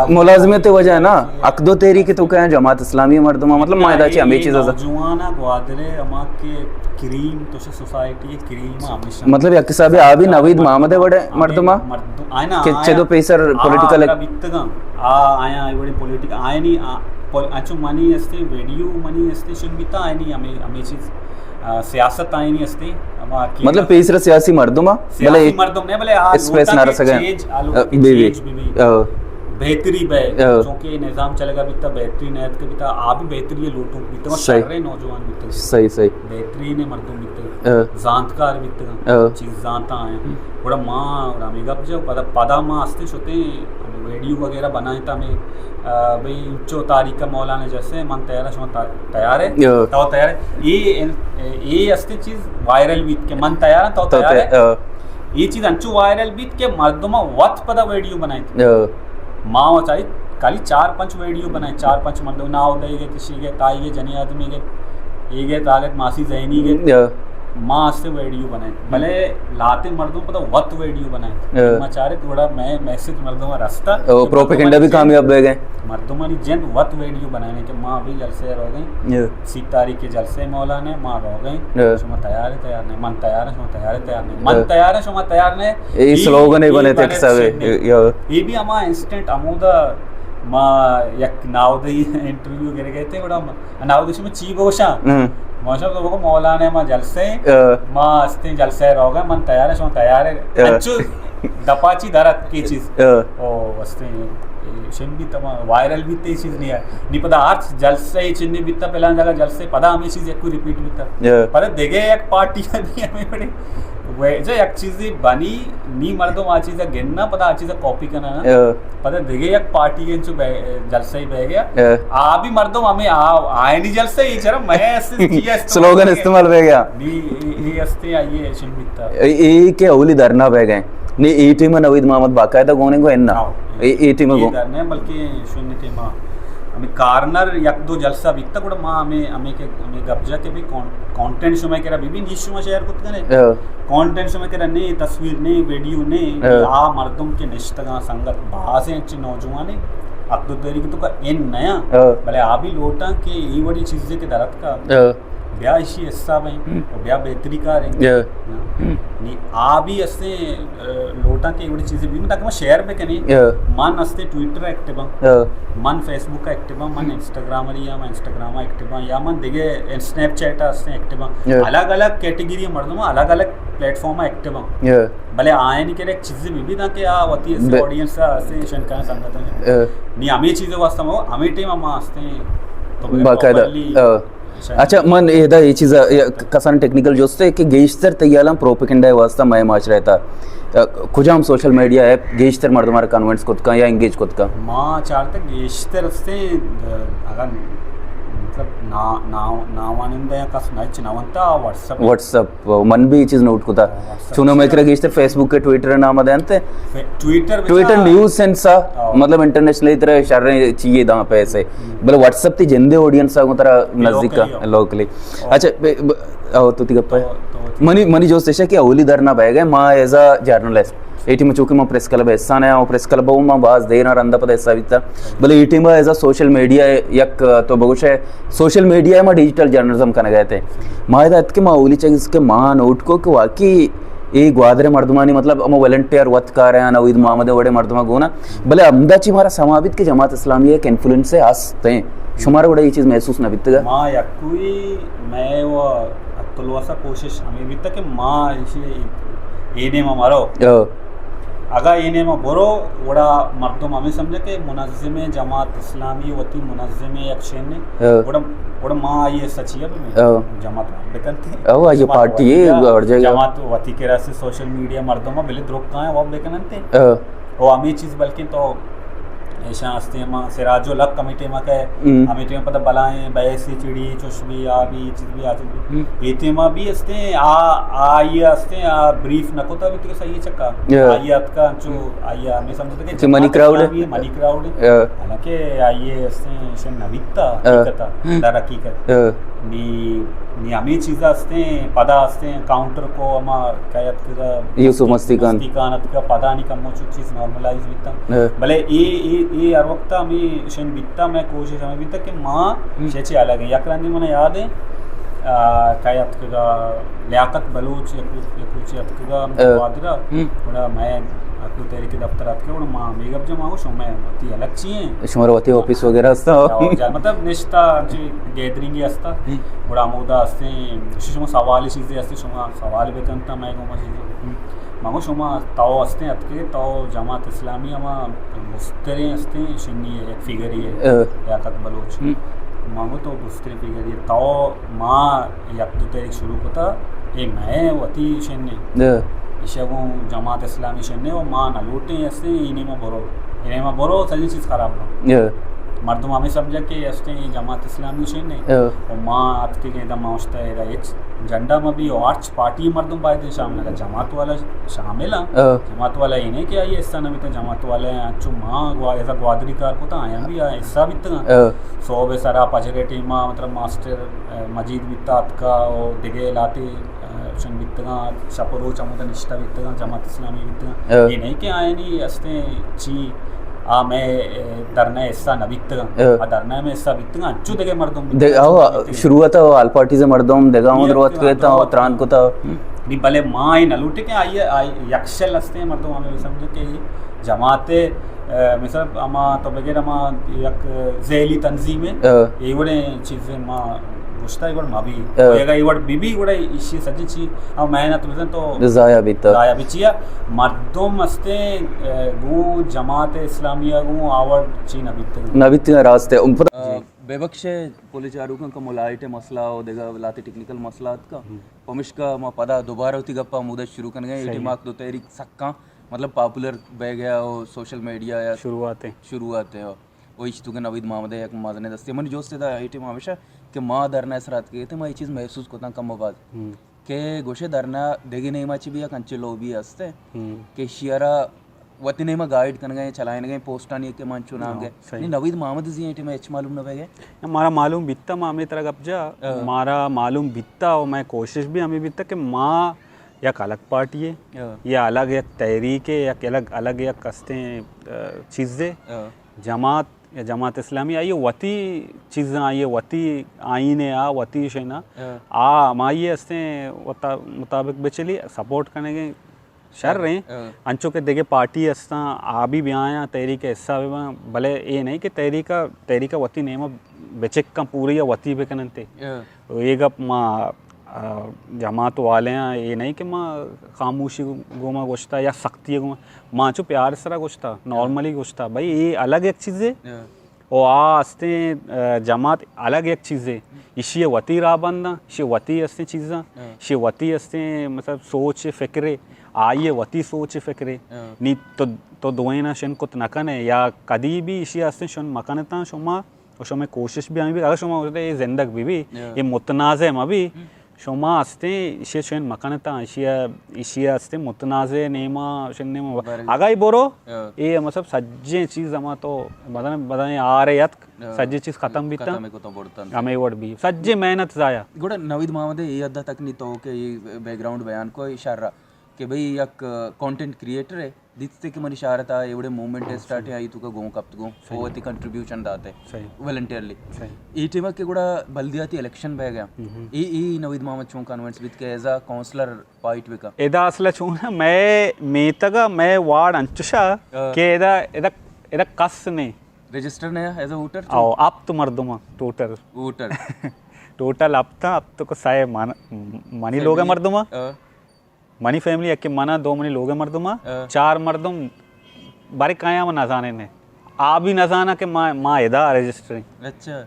ملازمت وجہ ہے نا، عقد و تحریک تو کہیں جماعت اسلامی مردم، مطلب، ما ادا چی ہمیں چیز نوجوان گوادرے، ہما کے کریم تو سوسائٹی کریم ہمیشہ۔ مطلب، یک حسابے آ بھی نوید محمد وڑے مردم آ، مردم، آئے نا، کہ آیا، چدو پیسر آ، پولیٹیکل آ، بیتگاں، آ، آیا، وڑے پولیٹیکل، آئے نہیں، آ، پول-، انچو منی استے، ویڈیو منی استے، شن بیتا، آئے نہیں، ہمیں، ہمیں چیز، آ، سیاست آئے نہیں استے، ہما کہ مطلب، پیسر سیاسی مردم آ، سیاسی بلے مردم نہیں، بلے آ اسپیس لوٹا نہ کہ رسگا۔ چینج، آ لوٹا آ، کہ بی بی۔ چینج بی بی۔ آ۔ بہتری بے، آ۔ چونکہ نظام چلگا بیتا، بہتری نیت کے بیتا، آ بھی بہتری لوٹوں بیتا، صحیح۔ شرے نوجوان بیتا۔ صحیح، صحیح۔ بہترین مردم بیتگ، آ۔ زانتکار بیتگ، آ۔ چیز زانتا آیاں۔ ہم۔ گڑا ما، گڑا ہمیں گپ جو، پدا، پدا ما ہستے شتے، ہمیں ویڈیو وغیرہ بنائیں تا ہمیں، آ، بھئی، انچو تاریخ کا مولانا جیسے، من تیار ہے، شما تا-، تیار ہے؟ آ۔ تو تیار ہے؟ یہ، یہ ہستے چیز وائرل بیت کہ من تیار ہے، تو تو تیار ہے؟ تے-، آ۔ یہ چیز انچو وائرل بیت کہ مردم وت پدا ویڈیو بنائیں۔ آ۔ ما و چاہیے خالی چار پنچ ویڈیو بنائیں، چار پنچ مردم ناو دے گئے، تشی گئے، تائی گئے، جنی آدمی گئے، اے گئے، تالت ماسی زینی گئے۔ یا۔ ما استے ویڈیو بنائیں۔ بلے لاتیں مردم پدا وت ویڈیو بنائیں۔ یا۔ ما چارے تھوڑا میں میسج مردم رستا او، کہ پروپیگنڈا مردمانی بھی جند، کامیاب بہ گئے۔ مردمانی جند وت ویڈیو بنائیں کہ ما بھی جلسے رو گئے۔ یا۔ سی تاریخ کے جلسے مولانا، ما رو گئے۔ یا۔ شما تیار ہے، تیار نہیں؟ من تیار ہے، شما تیار ہے، تیار نہیں؟ من یا۔ تیار ہے، شما تیار نہیں؟ اے اے، سلوگن ہی اے بنے تھے بنے کہ سب، سلوگن۔ یا۔ اے بھی ہما انسٹنٹ ہمودا ما یک ناودئی انٹرویو گر گئے تھے، گڑا ما ناودئی شما چی بوشاں؟ ہم۔ ما شما تو بگو مولانا ما جلسے، ہاں۔ ما استیں جلسے روگا، من تیار ہے، شما تیار ہے۔ ہاں۔ انچو دپاچی درت کی چیز۔ ہاں۔ او استیں شن بھی تما وائرل بھی تے چیز نہیں ہے۔ نی پدا ہر جلسے چنی بیتا، پلان جگہ جلسے، پدا ہمیں چیز ایک کو ریپیٹ بیتا۔ ہاں۔ پدا دیگه یک پارٹی بھی ہمیں بڑے وہ جو یک چیزی بنی، نی مردم آ چیزا گننا، پدا آ چیزا کاپی کننا۔ ہاں۔ پدا دگہ یک پارٹی انچو بہ-، جلسہ ہی بہ گیا۔ ہاں۔ آ بھی مردم ہمیں آ-، آئینی جلسہ ہی چرا میں اس چیز استعمال سلوگن بہ گیا۔ استعمال بہ گیا۔ نی، اے، اے استے آئیے شن بیتا۔ اے، اے کہ اولی دھرنا بہ گئے۔ نی اے ٹیم نوید محمد باقاعدہ گونے گو اننا۔ ہاں۔ اے، اے ٹیم اے گو۔ دھرنا بلکہ شن ٹیم ہمیں کارنر یک دو جلسہ بیتا، گڑا ما ہمیں، ہمیں کہ، ہمیں گپ جا کہ بھی کون-، کانٹینٹ شما کرا بھی، بھی نیچ شما شیئر کت کنے۔ ہاں۔ کانٹینٹ شما کرا نے، تصویر نے، ویڈیو نے، ہاں۔ آ مردم کے نشتگاں سنگت بازیں انچیں نوجوانے، عقد و تحریک تو کا ان نیا، ہاں۔ بلے آ بھی لوٹاں کہ اے وڑی چیزیں کہ درت کا، ہاں۔ بیا اشی حصہ بیں، ہم۔ و بیا بہتری کاریں۔ ہاں۔ ہاں۔ ہم۔ نی آ بھی استے لوٹاں کہ اے وڑی چیزیں بھی، تاکہ ما شیئر بہ کنیں۔ ہاں۔ من استے ٹویٹر ایکٹیو ہاں۔ ہاں۔ من فیس بک ایکٹیو ہاں، من ہم۔ انسٹاگرام یا من انسٹاگرام ایکٹیو ہاں، یا من دگہ سنیپ چیٹ استے ایکٹیو ہاں۔ ہاں۔ الگ الگ کیٹیگری مردم الگ الگ پلیٹ فارم ایکٹیو ہاں۔ ہاں۔ بلے آئینی کہ ایک چیزیں بھی بھی تاکہ آ وتی استے بے- آڈینس استے شن کنا سنگت ہیں۔ ہاں۔ نی ہمیں چیزیں واسطہ مو، ہمیں ٹیم ہم استے تو باقاعدہ۔ پراپرلی ہاں۔ اچھا، من ادا اے چیز، اے ک-، کسان ٹیکنیکل جستے کہ گیشتر تئی ہیالاں پروپیگنڈا ءِ واسطہ مئے معاشرہ ءِ تہا، ا، کجام سوشل میڈیا ایپ گیشتر مردماں را کنونس کت کن یا انگیج کت کن؟ ما چارتگ گیشتر استے، ا، اگر مطلب نا-، نا-، ناوانندہ یا کس نہ چناونتا واٹس ایپ۔ واٹس ایپ، من بھی اے چیز نوٹ کتا۔ واٹس ایپ چونو مئے کرا گیشتر فیس بک ءُ ٹویٹر ءِ نام دینتے۔ فے-، ٹویٹر بچا۔ ٹویٹر نیوز سینس آ، ہاں۔ مطلب انٹرنیشنلی ترا شریں چیئے داں پیسے۔ ہم۔ بلے واٹس ایپ تئی جندے آڈینس آ گوں ترا نزدیک لوکلی آ، ہو۔ لوکلی۔ ہاں۔ اچھا، بے-، ب-، او، تو تئی گپ ہے۔ تو، تو تئی منی، منی جوست ایشا کہ اولی دھرنا بہ گئے، ما as a journalist. A team چونکہ ما پریس کلب ءِ حصہ نہ آں، پریس کلب ءَ ما باز دیر آں رندا پدا حصہ بیتا۔ بلے a team as a social media یک تو بگوشے، سوشل میڈیا ءَ ما ڈیجیٹل جرنلزم کنگ ءَ اتیں۔ ما ادا اتکے ما اولی چیز کہ ما نوٹ کو کہ واقعی اے گوادر ءِ مردمانی، مطلب، ہمو والنٹیئر وت کار ءَ، نوید محمد ءِ وڑیں مردماں گون آں۔ بلے ہمدا چی مارا سما بیت کہ جماعت اسلامی ءِ یک انفلوئنس است ایں۔ شمارا گڑا اے چیز محسوس نہ بیتگ؟ ما یکوئی، مئے و عبدالواسا کوشش ہمیں بیتا کہ ما ایشی اے نیما مرو۔ او۔ اگا اے نیما برو، گڑا مردم ہمیں سمجھا کہ منظم جماعت اسلامی وتی منظم یک شے نے۔ او۔ گڑا، گڑا ما آئی سچی اب او۔ جماعت بکنتے۔ او، آئی جماعت پارٹی وتی ہے، کرا، اور جگہ۔ جماعت وتی کرا سے سوشل میڈیا مردم بلے درک کائیں وہ بکنتے۔ او۔ او ہمیں چیز بلکن تو ایشاں ہستیں ما سراج الحق ہمیں ٹیما کہ ہم۔ ہمیں ٹیما پتہ بلائیں بحث چڑی چوش بھی آ بھی چیز بھی آ چیز بھی۔ ہم۔ اے ٹیما بھی ہستیں آ، آئی ہستیں آ بریف نہ کوتا بھی تو صحیح چکا۔ یا۔ آئی اتکا چو آئی ہمیں سمجھتے کہ کہ منی جماعت کراؤڈ ہے۔ اسلامی ہے، منی کراؤڈ ہے۔ یا۔ حالانکہ آئی ہستیں ایشاں نہ بیتا یا۔ حقیقتا، ہم۔ در حقیقت۔ یا۔ نی، نی ہمیں چیز ہستیں، پدا ہستیں، کاؤنٹر کو ہما کہت یوسف مستی خان۔ مستی خان اتکا پدا نی کمو چو چیز نارملائز بیتا۔ ہاں۔ بلے اے، اے، اے ہر وقت ہمیں شن بیتا، میں کوشش ہمیں بیتا کہ ما ہم۔ شے چے الگ ہیں۔ یک رندی من یاد ہے، آ، کئے اتکگا لیاقت بلوچ، یک، یک روچے اتکگا ہم۔ ہاں۔ گوادرا، ہم۔ گڑا میں اکو تحریک دفتر اتکے، گڑا ما ہمیں گپ جا ما گو شما وتی الگ چی ہیں؟ شمارا وتی آفس وغیرہ ہستا؟ آ، جا، مطلب نشتا، چی گیدرنگی ہستا۔ ہم۔ گڑا ہمودا ہستیں، شما سوال چیزے ہستے، شما سوال بکنتا، میں گو ما چیزے۔ ہم۔ من گو شما تو ہستیں اتکے، تو جماعت اسلامی ہما مستریں ہستیں، شنی ہے، یک فگری ہے، ہاں۔ لیاقت بلوچ۔ ہم۔ من گو تو مستریں فگری ہے۔ تو ما یک دو تحریک شروع کتا، اے میں وتی شنے۔ ہاں۔ ایشا گوں جماعت اسلامی شنے و ما نہ لوٹیں ہستیں، اے نیما برو۔ اے نیما برو، سجی چیز خراب ہو۔ ہاں۔ مردم ہمیں سمجھا کہ ہستیں اے جماعت اسلامی شنے۔ ہاں۔ و ما اتکے کہ ادا ما اشتا ادا ہچ جھنڈا ما بھی، او ہرچ پارٹی مردم باید شامل ایں، جماعت والا شامل ایں۔ ہاں۔ جماعت والا اے نہیں کہ آئی حصہ نہ بیتا، جماعت والا انچو ما گوا-، ایز اے گوادری کار کتا، آیاں بھی آ حصہ بیتگاں۔ ہاں۔ صوب سرا پجرے ٹیما، مطلب، ماسٹر، اے، مجید بیتا اتکا، او دگہ لاتے، اے، شن بیتگاں، شپ و روچ ہمودا نشتہ بیتگاں، جماعت اسلامی بیتگاں۔ ہاں۔ اے نہیں کہ آیانی استیں چی آ مئے، اے، دھرنا حصہ نہ بیتگاں۔ ہاں۔ آ دھرنا مئے حصہ بیتگاں، انچو دگہ مردم بیتگاں، دگ-، او، انچو بیتگاں۔ شروعات آل پارٹیز مردم، دگہ ہم دروت کتا، او تران کتا۔ نی بلے ما اے نہ لوٹے کہ آئی، آئی یکشل استیں مردم ہمیں سمجھے کہ جماعت، اے، مثلا ہما تو بغیر ہما یک ذیلی تنظیم اے، ہاں۔ اے وڑیں چیزیں ما گوشتا، اے وڑ ما بھی۔ ہاں۔ اگر اے وڑ بی بی، گڑا ایشی سجی چی، ہم محنت بزن تو ضائع بیتا۔ ضائع بچیا۔ مردم استیں، اے، گوں جماعت اسلامیہ گوں آوڑ چی نہ بیتگاں۔ نہ بیتگاں، راست اے۔ ان پتہ آ، جی۔ بے بخش پولیس چاروکاں کہ ملائٹ مسئلہ و دگہ لاتے ٹیکنیکل مسئلہ اتکا۔ ہم۔ پمشکا ما پدا دوبارہ وتی گپا مودا شروع کنگے۔ اے صحیح۔ ٹیما آ دو تحریک سکاں، مطلب، پاپولر بہ گیا و سوشل میڈیا یا شروعات اے۔ شروعات اے۔ و ایش تو کہ نوید محمد یک مزنیں دستے۔ منی جوست دا اے ٹیما ہمیشہ کہ ما دھرنا سرا اتکے تے ما اے چیز محسوس کتاں کم و باز۔ ہم۔ کہ گوشے دھرنا دگہ نیما چی بھی یک انچیں لوبی ہستے ہم۔ کہ ایشی ء را وتی نیما گائیڈ کنگا ایں، چلائینگا ایں، پوسٹانی کہ من چو نام ہاں، گئے۔ صحیح۔ نی نوید محمد زی ایں ٹیما ہچ معلوم نہ بیگے؟ مارا معلوم بیتا، ما ہمے طرح گپ جا، ہاں۔ مارا معلوم بیتا و مئے کوشش بھی ہمیں بیتا کہ ما یک الگ پارٹی ہے، ہاں۔ یا الگ یک تحریک ہے، یک الگ، الگ یک استیں، آ، چیز ہے۔ ہاں۔ جماعت یا جماعت اسلامی، آئی وتی چیزاں، آئی وتی آئین ء، آ وتی شینا، ہاں۔ آ ہمائی استیں وتا-، مطابق بچلی، سپورٹ کنگے شر ایں۔ ہاں۔ انچو کہ دگہ پارٹی استاں، آ بھی بیایاں، تحریک ء حصہ بباں، بلے اے نہیں کہ تحریک ء، تحریک ء وتی نیمہ بچکاں پوری ء وتی بکننتے۔ ہاں۔ اے گپ ما، آ، جماعت والیاں، اے نہیں کہ ما خاموشی گوما گوشتا یا سختی گوما، ما چو پیار سرا گوشتا، نارملی گوشتا، بھائی اے الگ یک چیزے۔ ہاں۔ او آ استیں، آ، جماعت الگ یک چیزے۔ ایشی وتی راہ بنداں، ایشی وتی استیں چیزاں، ہاں۔ ایشی وتی استیں، مطلب، سوچ فکرے، آئی وتی سوچ فکرے۔ ہاں۔ نی تو، تو دوئینا شن کت نہ کنے یا کدی بھی ایشی استیں شن مکنتاں شما، و شمئے کوشش بھی ہمیں بھی، اگر شما گوشتے اے زندگ بھی بھی، ہاں۔ اے متنازع ما بھی، ہم۔ شما استیں، ایشی ء شین مکنتاں، ایشی ء، ایشی ء استیں متنازع نیما، شن نیما۔ بارے۔ اگاں ای برو، ہاں۔ اے مطلب سجیں چیز ہما تو بدن، بدن آرے اتک، ہاں۔ سجیں چیز ختم بیتاں۔ ختم کتاں بڑتاں۔ ہمیں وڑ بھی۔ سجیں محنت ضائع۔ گڑا نوید محمد اے حد تک نی تو کہ اے بیک گراؤنڈ بیان کو اشارہ کہ بھئی یک کانٹینٹ کریئٹر ہے، دیستے کہ منی شہر تا اے وڑیں موومنٹ ہاں، اسٹارٹ صحیح۔ ہے، آئی تو کا گوں کپت گوں، صحیح۔ او وتی کنٹریبیوشن داتے، صحیح۔ والنٹیئرلی۔ صحیح۔ اے ٹیم کہ گڑا بلدیاتی الیکشن بہ گیا۔ ہم۔ اے، اے نوید محمد چون کنونس بیت کہ ایز اے کونسلر فائٹ بکا؟ ادا اصل چون ہے، میں میتگا، میں وارڈ انچشا ہاں۔ کہ ادا، ادا، ادا کس نے۔ رجسٹر نے ایز اے ووٹر؟ او، ہپت مردم total. Voter. Total Hapta, Hapta کو سائے من-، منی لوگ فیملی؟ مردم۔ ہاں۔ منی فیملی یکے منا، دو منی لوگ مردم، ہاں۔ چار مردم بارے کایا ما نزانے نے۔ آ بھی نزانا کہ ما، ما ادا رجسٹر ہیں۔ اچھا۔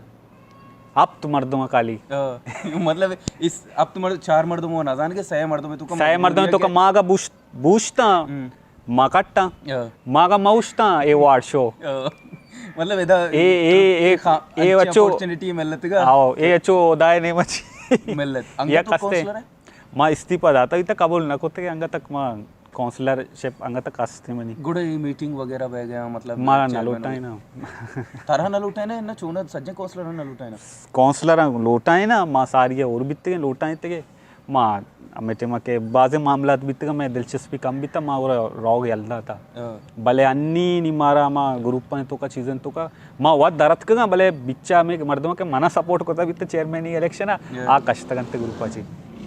ہپت مردم کالی۔ ہاں۔ مطلب اس ہپت مرد، چار مردم وہ نزان کہ سہ مردم تو کم سہ مردم تو کم ما کا بوش-، بوشتا، ہم۔ ما کٹا، ہاں۔ ما کا موشتا، اے وارڈ شو۔ ہاں۔ مطلب ادا اے، اے، اے، خا-، اے اچھی اچھو اپورچونٹی ملت گا۔ آؤ، اے اچھو دائے نے مچی۔ ملت۔ انگت یک تو ہستے۔ کونسلر ہے؟ ما استعفی داتا، ای تک قبول نہ کرتے کہ انگت تک ما کونسلر شپ انگت تک ہستے منی۔ گڑا اے میٹنگ وغیرہ بہ گیا، مطلب مارا نہ چیئرمین لوٹائیں وغیرہ۔ نا۔ ترا نہ لوٹائیں نا، چونا سجے کونسلر نہ لوٹائیں نا۔ کونسلر لوٹائیں نا، ما ساری اور بیتگیں لوٹائیں تگے۔ ما ہمے ٹائم کہ بازیں معاملات بیتگا، میں دلچسپی کم بیتا، ما اور روگ یلدا تا۔ ہاں۔ بلے انی نی مارا ما گروپ تو کا چیزیں تو کا ما وت درتکگاں، بلے بچا ہمے مردم کہ منا سپورٹ کرتا بیت چیئرمین الیکشن ء، یا۔ آ کشتگ انت گروپ ء چی۔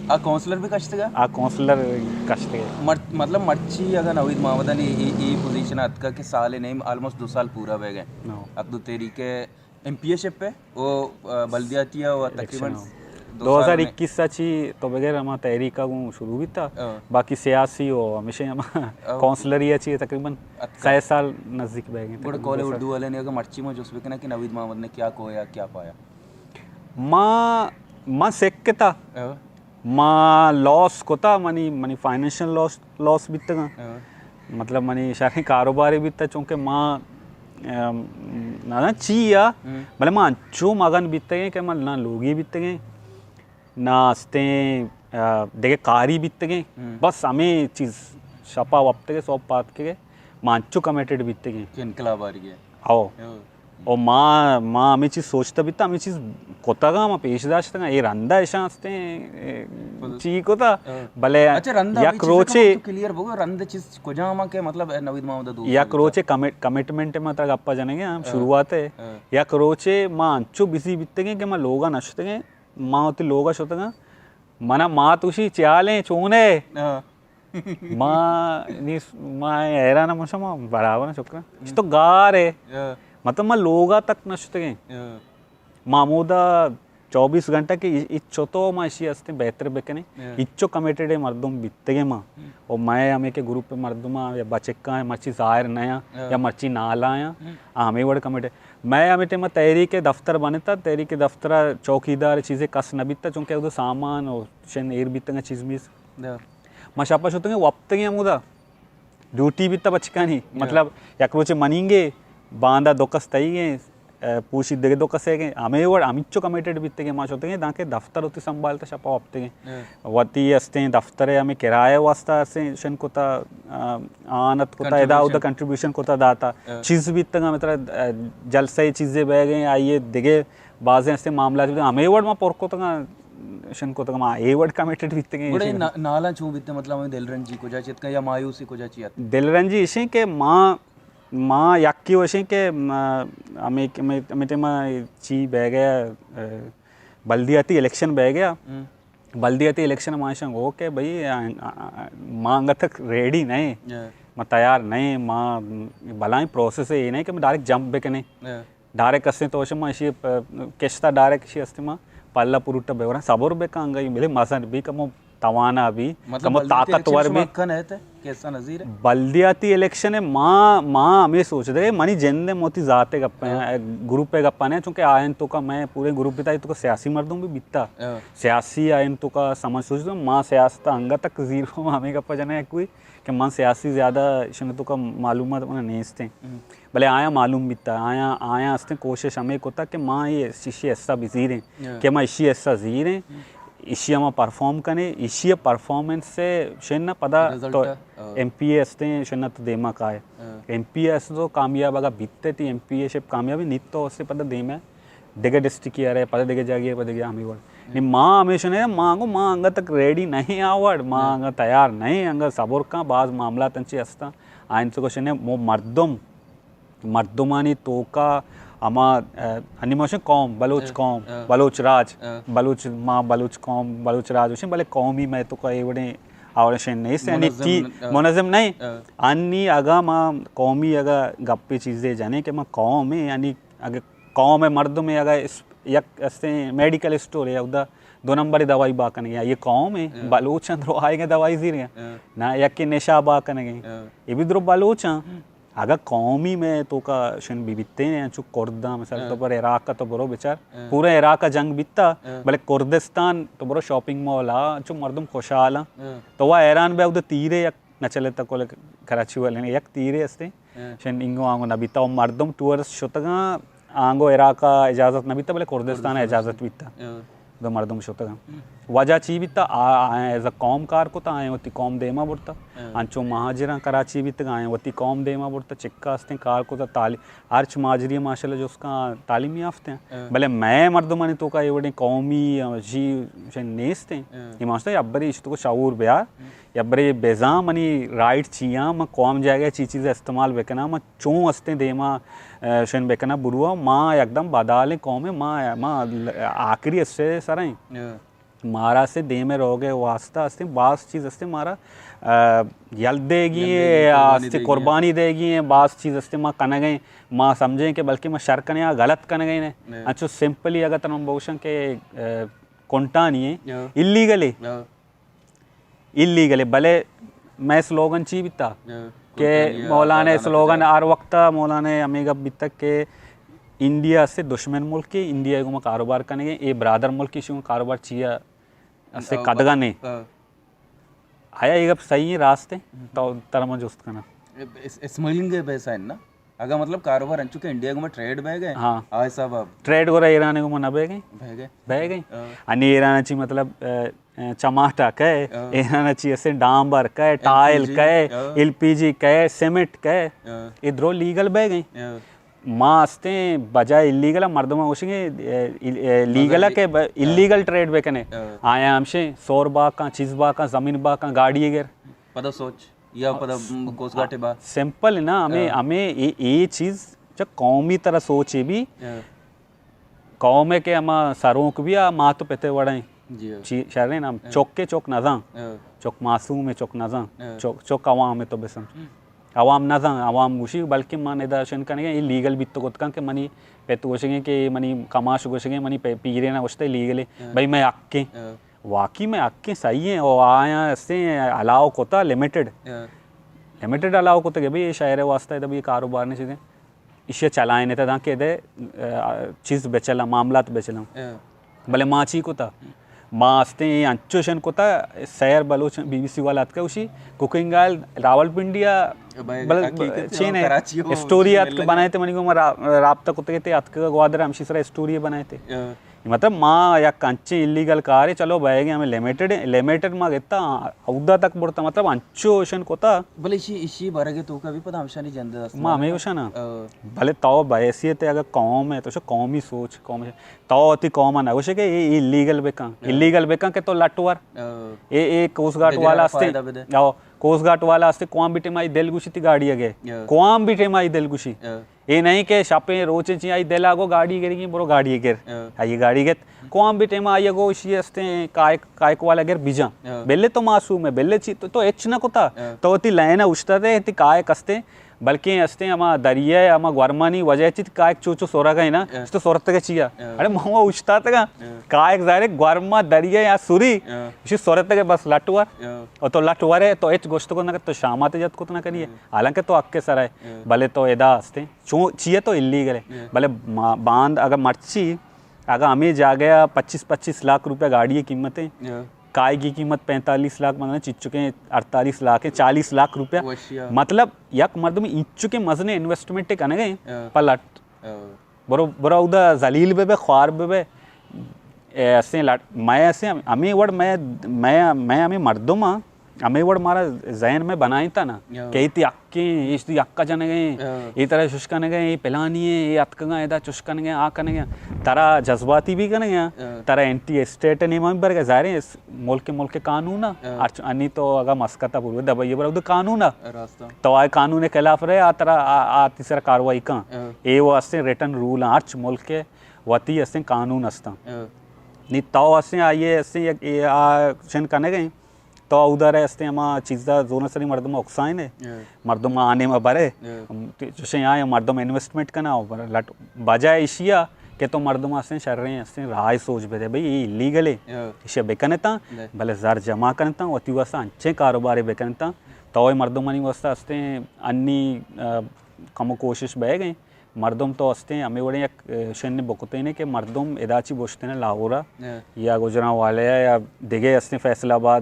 آ کونسلر بھی کشتگ ء؟ آ کونسلر کشتگ ء۔ مر-، مطلب مرچی اگاں نوید محمد ء اے، اے، اے پوزیشن ء اتکا کہ سال ء نیم، آلموسٹ دو سال پورا بہ گئے۔ نو۔ اب دو تحریک ء ایم پی ء شپ ء، او، آ، بلدیاتی ء و تقریباً الیکشن ء۔ دو سال دو ہزار اکیس ء چی تو بغیر ہما تحریک ء گوں شروع بیتا، ہاں۔ باقی سیاسی و ہمیشہ ہما ہاں۔ کونسلری ء چی تقریباً اتکا۔ سئے سال نزدیک بہ گئے گڑا تقریباً کال دو سال۔ اردو والے نے اگاں مرچی ما جست بکناں کہ نوید محمد نے کیا کھویا، کیا پایا؟ ما، ما سکتا۔ ہاں۔ ما لاس کتا، منی، منی فائنینشل لاس، لاس بیتگاں۔ ہاں۔ مطلب منی شریں کاروبارے بیتا، چونکہ ما، ام، نہ چی یا، ہم۔ بلے ما انچو مگن بیتگیں کہ ما نہ لوگی بیتگیں، نہ استیں آ، دگہ کاری بیتگیں۔ ہم۔ بس ہمے چیز شپا وپتگے، سوب پاتکگے، ما انچو کمیٹڈ بیتگیں۔ کہ انقلاب آ رہی ہے۔ او۔ او۔ او ما، ما ہمے چیز سوچتا بیتا، ہمے چیز کتگا، ما پیش داشتگا، اے رندا اشاں ہستیں، اے پد-، چی کتا؟ ہاں۔ بلے اچھا، رندا ہمے یک چیز روچے تو کلیئر بگو، رند چیز کجا ما کہ مطلب، اے نوید محمد دوست یک بیتا۔ روچے کمٹ-، کمٹمنٹ ما ترا گپا جنگے ہم ہاں۔ شروعات ہے۔ ہاں۔ یک روچے ما انچو بزی بیتگیں کہ ما لوگا نشتگیں، ما وتی لوگا شتگاں، منا مات گوشی، چیالیں، چون ہے؟ ہاں۔ ما نی، ما حیران ہم شما برابر شکر۔ ہم۔ تو گار ہے۔ ہاں۔ مطلب ما لوگا تک نشتگیں۔ ہاں۔ ما ہمودا چوبیس گھنٹہ کہ ای-، اچو تو ما اشی ہستیں بہتر بکنیں۔ ہاں۔ اچو کمیٹڈ مردم بیتگیں ما۔ ہم۔ و مئے ہمیں کہ گروپ مردم یا بچکاں مرچی ظاہر نہ آں ہاں۔ یا مرچی نالا آں، ہم۔ ہمیں وڑ کمیٹڈ۔ مئے ہمیں ٹائم تحریک دفتر بنتا، تحریک دفتر چوکیدار چیزیں کس نہ بیتا، چونکہ ادو سامان و شن ایر بیتگاں چیز میز۔ ہاں۔ ما شپا شتگیں وپتگیں ہمودا۔ ڈیوٹی بیتا بچکانی۔ ہاں۔ مطلب، یک روچے منیگے، باندا دو کس تئیگیں، اے، پوشی دگہ دو کسے گیں، ہمے وڑ ہمینچو کمیٹڈ بیتگیں، ما شتگیں دانکہ دفتر وتی سنبھالتا شپا وپتگیں۔ ہاں۔ وتی استیں دفتر ہمیں کرایہ واسطہ استیں شن کتا، آ، آنت کتا، ادا اودا کنٹریبیوشن۔ کنٹریبیوشن کتا داتا۔ ہاں۔ چیز بیتگاں، مطلب، اے، جلسہ چیزے بیگیں، آئیے دگہ بازیں استیں معاملات بیتگاں، ہمے وڑ ما پر کتگاں، شن کتگاں، ما اے وڑ کمیٹڈ بیتگیں، گڑا اے نا-، نالاں چون بیتگ، مطلب، ہمیں دلرنجی کجا چی اتکا یا مایوسی کجا چی اتکا؟ دلرنجی اشیں کہ ما، ما یکی وشیں کہ ما، ہمیں، ہمیں، ہمیں ٹائم چی بہ گیا، اے، بلدیاتی الیکشن بہ گیا۔ ہم۔ بلدیاتی الیکشن ما اشاں گو کہ بھئی، آ، آ، آ، ما انگت تک ریڈی نہیں، ہاں۔ ما تیار نہیں، ما بلائیں پروسیس اے نہیں کہ ما ڈائریکٹ جمپ بکنیں۔ ہاں۔ ڈائریکٹ استیں تو شما اشی پ-، کشتا ڈائریکٹ اشی استیں ما پلا پروٹا بورا صبر بکن، انگا ملے مزن بھی کمو توانا بھی، مطلب کمو بلدیاتی طاقتور الیکشن بھی۔ شما کن ہے تے کیسا نظیر ہے؟ بلدیاتی الیکشن ہے، ما، ما ہمیں سوچ دے، منی جند ہے، موتی ذات ہے گپا، ہاں۔ گروپ ہے گپا نہیں، چونکہ آئین تو کا میں پورے گروپ بیتا، تو کا سیاسی مردم بھی بیتا۔ ہاں۔ سیاسی آئین تو کا سمجھ سوچ دو، ما سیاست انگا تک زیرو، ہمیں گپا جانا ہے کوئی کہ من سیاسی زیادہ شنگ تو کا معلومات منا نیست ہیں۔ ہم۔ بلے آیاں معلوم بیتا، آیاں، آیاں استیں کوشش ہمیں کتا کہ ما یہ اشی حصہ بزیریں، ہاں۔ کہ ما اشی حصہ زیریں، ہم۔ اشی ما پرفارم کنیں، اشی پرفارمنس سے شن پدا رزلٹ تو ہے، ہاں۔ ایم پی اے استیں، شن تو دیما کائے۔ ہاں۔ ایم پی اے است تو کامیاب اگا بیتے تی ایم پی اے شپ کامیابی نیت تو اسے پدا دیما دگہ ڈسٹرکٹ کی ارے، پدا دگہ جاگہ، پدا دگہ ہمیں وڑ۔ ہم۔ نی ما ہمیشہ نے، ما گو ما انگا تک ریڈی نہیں آوڑ، ما ہاں۔ انگا تیار نہیں، انگا صبر کن، باز معاملات انچے ہستاں۔ آئین تو گوشنے مو مردم، مردمانی توکا ہما، اے، ہنی ما گوشیں قوم، بلوچ ہاں۔ قوم، ہاں۔ بلوچ راج، ہاں۔ بلوچ ما، بلوچ قوم، بلوچ راج گوشیں، بلے قومی میں توکا اے وڑیں آوڑیں شے نہیں، یعنی منظم تی ن-، ہاں۔ منظم نہیں۔ ہاں۔ انی اگا ما قومی اگا گپے چیزے جانے کہ ما قوم ہے، یعنی اگا قوم ءِ مردمے اگاں اس-، یک استیں میڈیکل اسٹور ہے، اودا دو نمبر دوائی با کنگے، یہ قوم ہے، ہاں۔ بلوچ اندر آئے گے دوائی زیرے ہیں۔ ہاں۔ نہ یک نشہ با کنگے۔ ہاں۔ یہ بھی درو بلوچ ہیں۔ ہاں۔ اگر قومی میں تو کا شن بھی بیتے ہیں، چو کرداں، مثال ہاں۔ تو پر عراق کا تو برو بچار، ہاں۔ پورا عراق کا جنگ بیتا، ہاں۔ بلے کردستان تو برو شاپنگ مال آ، چو مردم خوشحال ہیں۔ ہاں۔ تو وہ حیران بے، اودا تیرے یک نہ چلے تا کل کراچی والے نے یک تیرے استے، ہاں۔ شن انگو آنگو نہ بیتا، و مردم ٹورسٹ شتگاں، آنگو عراق ءَ اجازت نہ بیتا، بلے کردستان ءَ کردستان اجازت بیتا۔ ہاں۔ دو مردم شتگاں۔ ہم۔ وجہ چی بیتا؟ آ، آیاں ایز اے قوم کار کتا، آیاں وتی قوم دیما برتا۔ ہاں۔ انچو مہاجراں کراچی بیتگاں، آیاں وتی قوم دیما برتا، چکا استیں کار کتا، تعلیم، ہرچ مہاجری ماشاءاللہ جسکاں تعلیم یافتہ ہیں۔ ہاں۔ بلے مئے مردمانی توکا اے وڑیں قومی، آ، جی، شن نیست ہیں۔ ہاں۔ یہ ماشاءاللہ ابری اشتو کو شعور بیار۔ ہم۔ یا برے بزاں منی رائٹ چیاں، من قوم جاگہ چی چیز استعمال بکناں، من چون استیں دیما، اے، شن بکناں، برواں، ما یکدم بدالیں قومے، ما، ما آخری اسے سر ہیں۔ ہاں۔ مارا سے دیمے روگے واسطہ استیں، باز چیز استیں مارا، اے، یل دیگی یل دیگی، ہیں، قربانی استیں دیگی۔ قربانی دیگی ہیں، باز چیز استیں ما کنگے، ما سمجھیں کہ بلکہ ما شر کنے یا غلط کنگے نے۔ ہاں۔ اچھو سمپلی اگر تنم بوشن کہ، اے، کنٹانی ہیں، ہاں۔ ایلیگل ہے۔ ہاں۔ ایلیگل ہے، بلے مئے سلوگن چی بیتا؟ ہاں، کہ کلکانی مولانا آزاد سلوگن آنا ہر وقت مولانا ہمیں گپ بیتا کہ انڈیا سے دشمن ملک ہے، انڈیا کو کاروبار کرنے گے، اے برادر ملک، اسی کو کاروبار چیا اسے ہاں، قدغن ہے۔ ہاں۔ آیا یہ گپ صحیح ہے، راست ہے؟ ہم۔ تو ترا من جست کنا۔ اس-، اسمگلنگ ہے پیسہ ہے نا؟ اگاں مطلب کاروبار انچو کہ انڈیا گوما ٹریڈ بہ گئے، ہاں۔ آ حساب اب ٹریڈ گورا ایران گوما نہ بہ گئے۔ بہ گئے۔ بہ گئے۔ ہاں۔ انی ایران چی مطلب، ا، ا، چماٹا کئے، ہاں۔ ایران چی اسے ڈامبر کئے، ٹائل ایل پی جی، کئے، ہاں۔ ایل پی جی کئے، سیمنٹ کئے، ہاں۔ اے درو لیگل بہ گئے۔ ہاں۔ ما استیں بجائے الیگل مردم گوشیں کہ، ا، ال-، ا، لیگل بجائے کہ ب-، ہاں۔ الیگل ٹریڈ بکنے۔ ہاں۔ آیا ہمشے سور باکاں، چیز باکاں، زمین باکاں، گاڑی گر۔ پدا سوچ۔ یا پدا کوسٹ گارڈ با۔ سمپل نا، ہمیں، ہاں۔ ہمیں اے، اے چیز چہ قومی طرح سوچے بھی، ہاں۔ قوم ہے کہ ہما سروک بھی آ مات و پتے وڑیں۔ جی ہاں۔ چی-، شریں نا، ہاں۔ چوک کے چوک نزاں۔ ہاں۔ چوک معصوم ہے، چوک نزاں۔ ہاں۔ چوک، چوک عوام ہے تو بسم۔ ہم۔ عوام نزاں، عوام گوشی، بلکہ من ادا شن کنگے، اے لیگل بیت تو گتکاں کہ منی پت گوشگیں کہ منی کماش گوشگیں، منی پے-، پیرے نہ گوشتے لیگل ہے۔ ہاں۔ بھئی میں حق ہیں۔ ہاں۔ واقعی میں حقیں صحیح ہیں، او آیاں استیں الاؤ کتا لمیٹڈ۔ ہاں۔ لمیٹڈ الاؤ کتا کہ بھئی اے شہر واسطہ ہے، تبھی کاروبار نہیں چیزیں۔ ایشی چلائیں تا داں کہ دے، آ، چیز بچلا، معاملات بچلا۔ ہاں۔ بلے ما چی کتا؟ ما استیں اے انچوشن کتا، سیر بلوچ بی بی سی والا اتکا اوشی کوکنگ آئل راولپنڈی آ بھائی، بل-، حقیقت چین ہے۔ کراچی ہو، اسٹوری بسم اتک اللہ۔ بنائے تے منی کو ما را-، رابطہ کتے تے اتک گوادر ہمشی سرا اسٹوری بنائے تے۔ ہاں۔ مطلب ما یک انچیں الیگل کارے، چلو بئیگیں ہمیں لمیٹڈ، لمیٹڈ ما گتا، اودا تک برتا، مطلب انچو اشن کتا۔ بلے اشی، اشی برگ توکا بھی پدا ہمشانی جند است۔ ما ہمیں گوشانا۔ آ۔ بلے تو بحیثیت اگر قوم ہے تو شو قومی سوچ، قوم ہے۔ تو وتی قوم نہ گوشے کہ اے الیگل بکن، آ۔ الیگل بکن کہ تو لٹ ور۔ آ۔ اے، اے کوسٹ گارڈ والا ہستے۔ فائدہ بدے۔ او، کوسٹ گارڈ والا ہستے، کوام بھی ٹیم آئی دل گوشی تی گاڑی اگے۔ آ۔ کوام بھی ٹیم آئی دل گوشی۔ آ۔ اے نہیں کہ شپیں روچیں چی آئی دل آگو گاڑی گرگی، برو گاڑی گر۔ ہاں۔ آئی گاڑی گت۔ کوام بھی ٹیم آئی گو اشی استیں کائک، کائک والا گر بیجاں۔ ہاں۔ بلے تو معصوم ہے، بلے چی تو، تو اچ نہ کتا۔ ہاں۔ تو تی لائن اشتا تے تی کائک استیں، بلکہ استیں ہما دریا ہے، ہما گورمانی وجہ چی کائک چو چو سورا گئے نا، ہاں۔ تو سورت کے چیا۔ ہاں۔ اڑے ماما اشتا تگا۔ ہاں۔ کائک ظاہر ہے گورما دریا یا سوری، ہاں۔ اسی سورت کے بس لٹ ور۔ ہاں۔ اور تو لٹ ورے تو اچ گوشت کو نہ تو شامات جت کت نہ کریے۔ ہاں۔ حالانکہ تو حق کے سر ہے، ہاں۔ بلے تو ادا استیں۔ چون چیئے تو الیگل ہے۔ ہاں۔ بلے ما-، باند اگر مرچی، اگر ہمیں جاگہ پچیس، پچیس لاکھ روپیہ گاڑی کی قیمت ہے، ہاں۔ کائے کی قیمت پینتالیس لاکھ، مطلب چچکیں اڑتالیس لاکھ ہے، چالیس لاکھ روپیہ۔ وشیا۔ مطلب یک مردم انچکیں مزن انویسٹمنٹ کنگے، ہاں۔ پلٹ۔ ہاں۔ برو، برو اودا ذلیل بہ بے، خوار بہ بے۔ اے اسیں لٹ-، مئے اسیں ہمیں وڑ مئے، مئے، مئے ہمیں مردم آں، ہمیں وڑ مارا ذہن میں بنائیں تا نا، ہاں۔ کہ ایتی حقیں، ایشتی حق جنگیں، ہاں۔ اے طرح شش کنگیں، اے پلانی ہیں، اے اتکگاں، ادا چش کنگیں، آ کنگیں۔ ترا جذباتی بھی کنگیں، ہاں۔ ترا اینٹی اسٹیٹ نیما بھی برگے، ظاہر ہے اس ملک، ملک قانون ہے، ہاں۔ ہرچ انی تو اگا مسکتا پورو دبئی برو تو قانون ہے۔ راستہ۔ تو آئے قانون خلاف رہے، آ ترا، آ، آ تیسرا کاروائی کن۔ ہاں۔ اے وہ استیں ریٹن رول ہیں، ہرچ ملک کے وتی استیں قانون استاں۔ ہاں۔ نی تو استیں آئیے استیں یک، اے آ چن کنگیں، تو اودارے استیں ہما چیزا زون سری مردم اکسائنے، ہاں۔ مردم آنے ما برے، ہاں۔ چوشیں آئے مردم انویسٹمنٹ کنا، لٹ-، بجائے اشیا کہ تو مردم استیں شریں استیں راہ سوچ بدے، بھئی اے الیگل ہے، ہاں۔ اشیا بکنتاں، بلے۔ بلے زر جمع کنتاں، وتی واسطہ انچیں کاروبارے بکنتاں، تو اے مردمانی واسطہ استیں انی، آ، کم و کوشش بہ گئیں۔ مردم تو استیں ہمے وڑیں یک، اه، شن بکتینے کہ مردم ادا چی بوشتینے لاہور ء ہاں۔ یا گجرانوالے ء یا دگہ استیں فیصل آباد،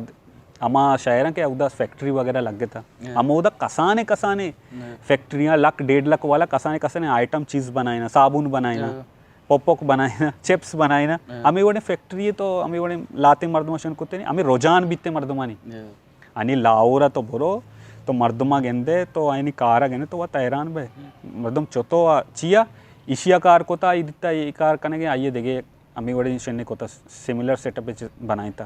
ہما شہراں کہ اودا فیکٹری وغیرہ لگتا۔ ہاں۔ ہمودا کسانے کسانے ہاں۔ فیکٹریاں لکھ ڈیڑھ لکھ والا کسانے کسانے آئٹم چیز بنائینا، صابون بنائینا، ہاں۔ پپک بنائینا، چپس بنائینا۔ ہاں۔ ہمے وڑیں فیکٹری تو ہمے وڑیں لاتیں مردم شن کتینے، ہمے رجحان بیتے مردمانی۔ ہاں۔ انی لاہور ء تو برو، تو مردم ء گندے، تو آئینی کار ء گندے، تو وت حیران بئے۔ مردم چتو ء چیا ایشی ء کار کتا، ای دیتا ای کار کنگے، آئیے دگہ ہمے وڑیں شنے کتا، سیملر سیٹ اپ بنائینتا۔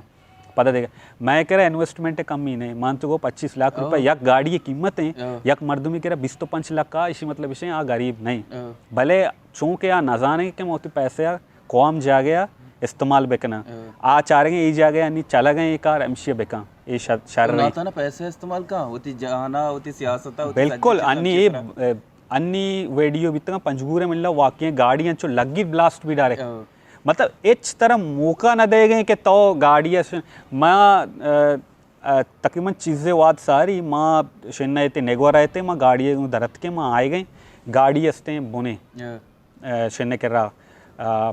پدا دگہ مئے کرا انویسٹمنٹ کمی نہیں، مان تو گو پچیس لاکھ روپے او۔ یک گاڑی قیمت ہیں، او۔ یک مردمی کرا بیست و پنچ لاکھ کا، ایشی مطلب اسے آ غریب نہیں۔ او۔ بلے چونکہ آ نزانے کہ موتی پیسے آ قوم جاگہ ء استعمال بکناں۔ ہاں۔ آ چارگیں اے جاگہ ء انی چلگ ء اے کار ہمشی ء بکاں۔ اے شر، شر تو نہ رہی۔ تھا نا پیسے استعمال کاں، وتی جہان ء، وتی سیاست ء، وتی بالکل، سجی انی اے، چیزاں۔ ا، انی ویڈیو بیتگاں پنجگور ء ملا واقعی گاڑی انچو لگی بلاسٹ بھی ڈائریکٹ۔ ہاں۔ مطلب، اچ طرح موقع نہ دے گئے کہ تو گاڑی ء ش-، ما، ا، ا، تقریباً چیزے واد ساری ما شنہ ایتے نگور ایتے، ما گاڑی ء درت کے ما آئے گئے، گاڑی استیں بنے۔ ہاں۔ ا، شنے کرا، ا، ا،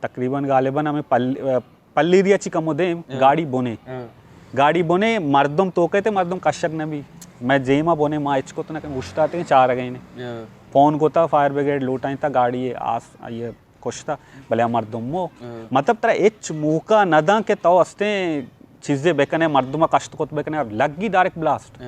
تقریباً غالباً ہمیں پل-، ا، پلیریا چی کمو دیم، ہاں۔ گاڑی بنے۔ ہاں۔ گاڑی بنے، مردم توکے تے مردم کشک نبی۔ مئے جیما بونے ما ہچ کت نہ کن، اوشتاتگیں چارگیں نے۔ فون کتا، فائر بریگیڈ لوٹائیں تا، گاڑی آس، آئی کشتا، بلے آ مردم مو۔ مطلب ترا ہچ موقع نہ داں کہ تو استیں چیزے بکنے، مردم کشت کت بکنے، اور لگی ڈائریکٹ بلاسٹ۔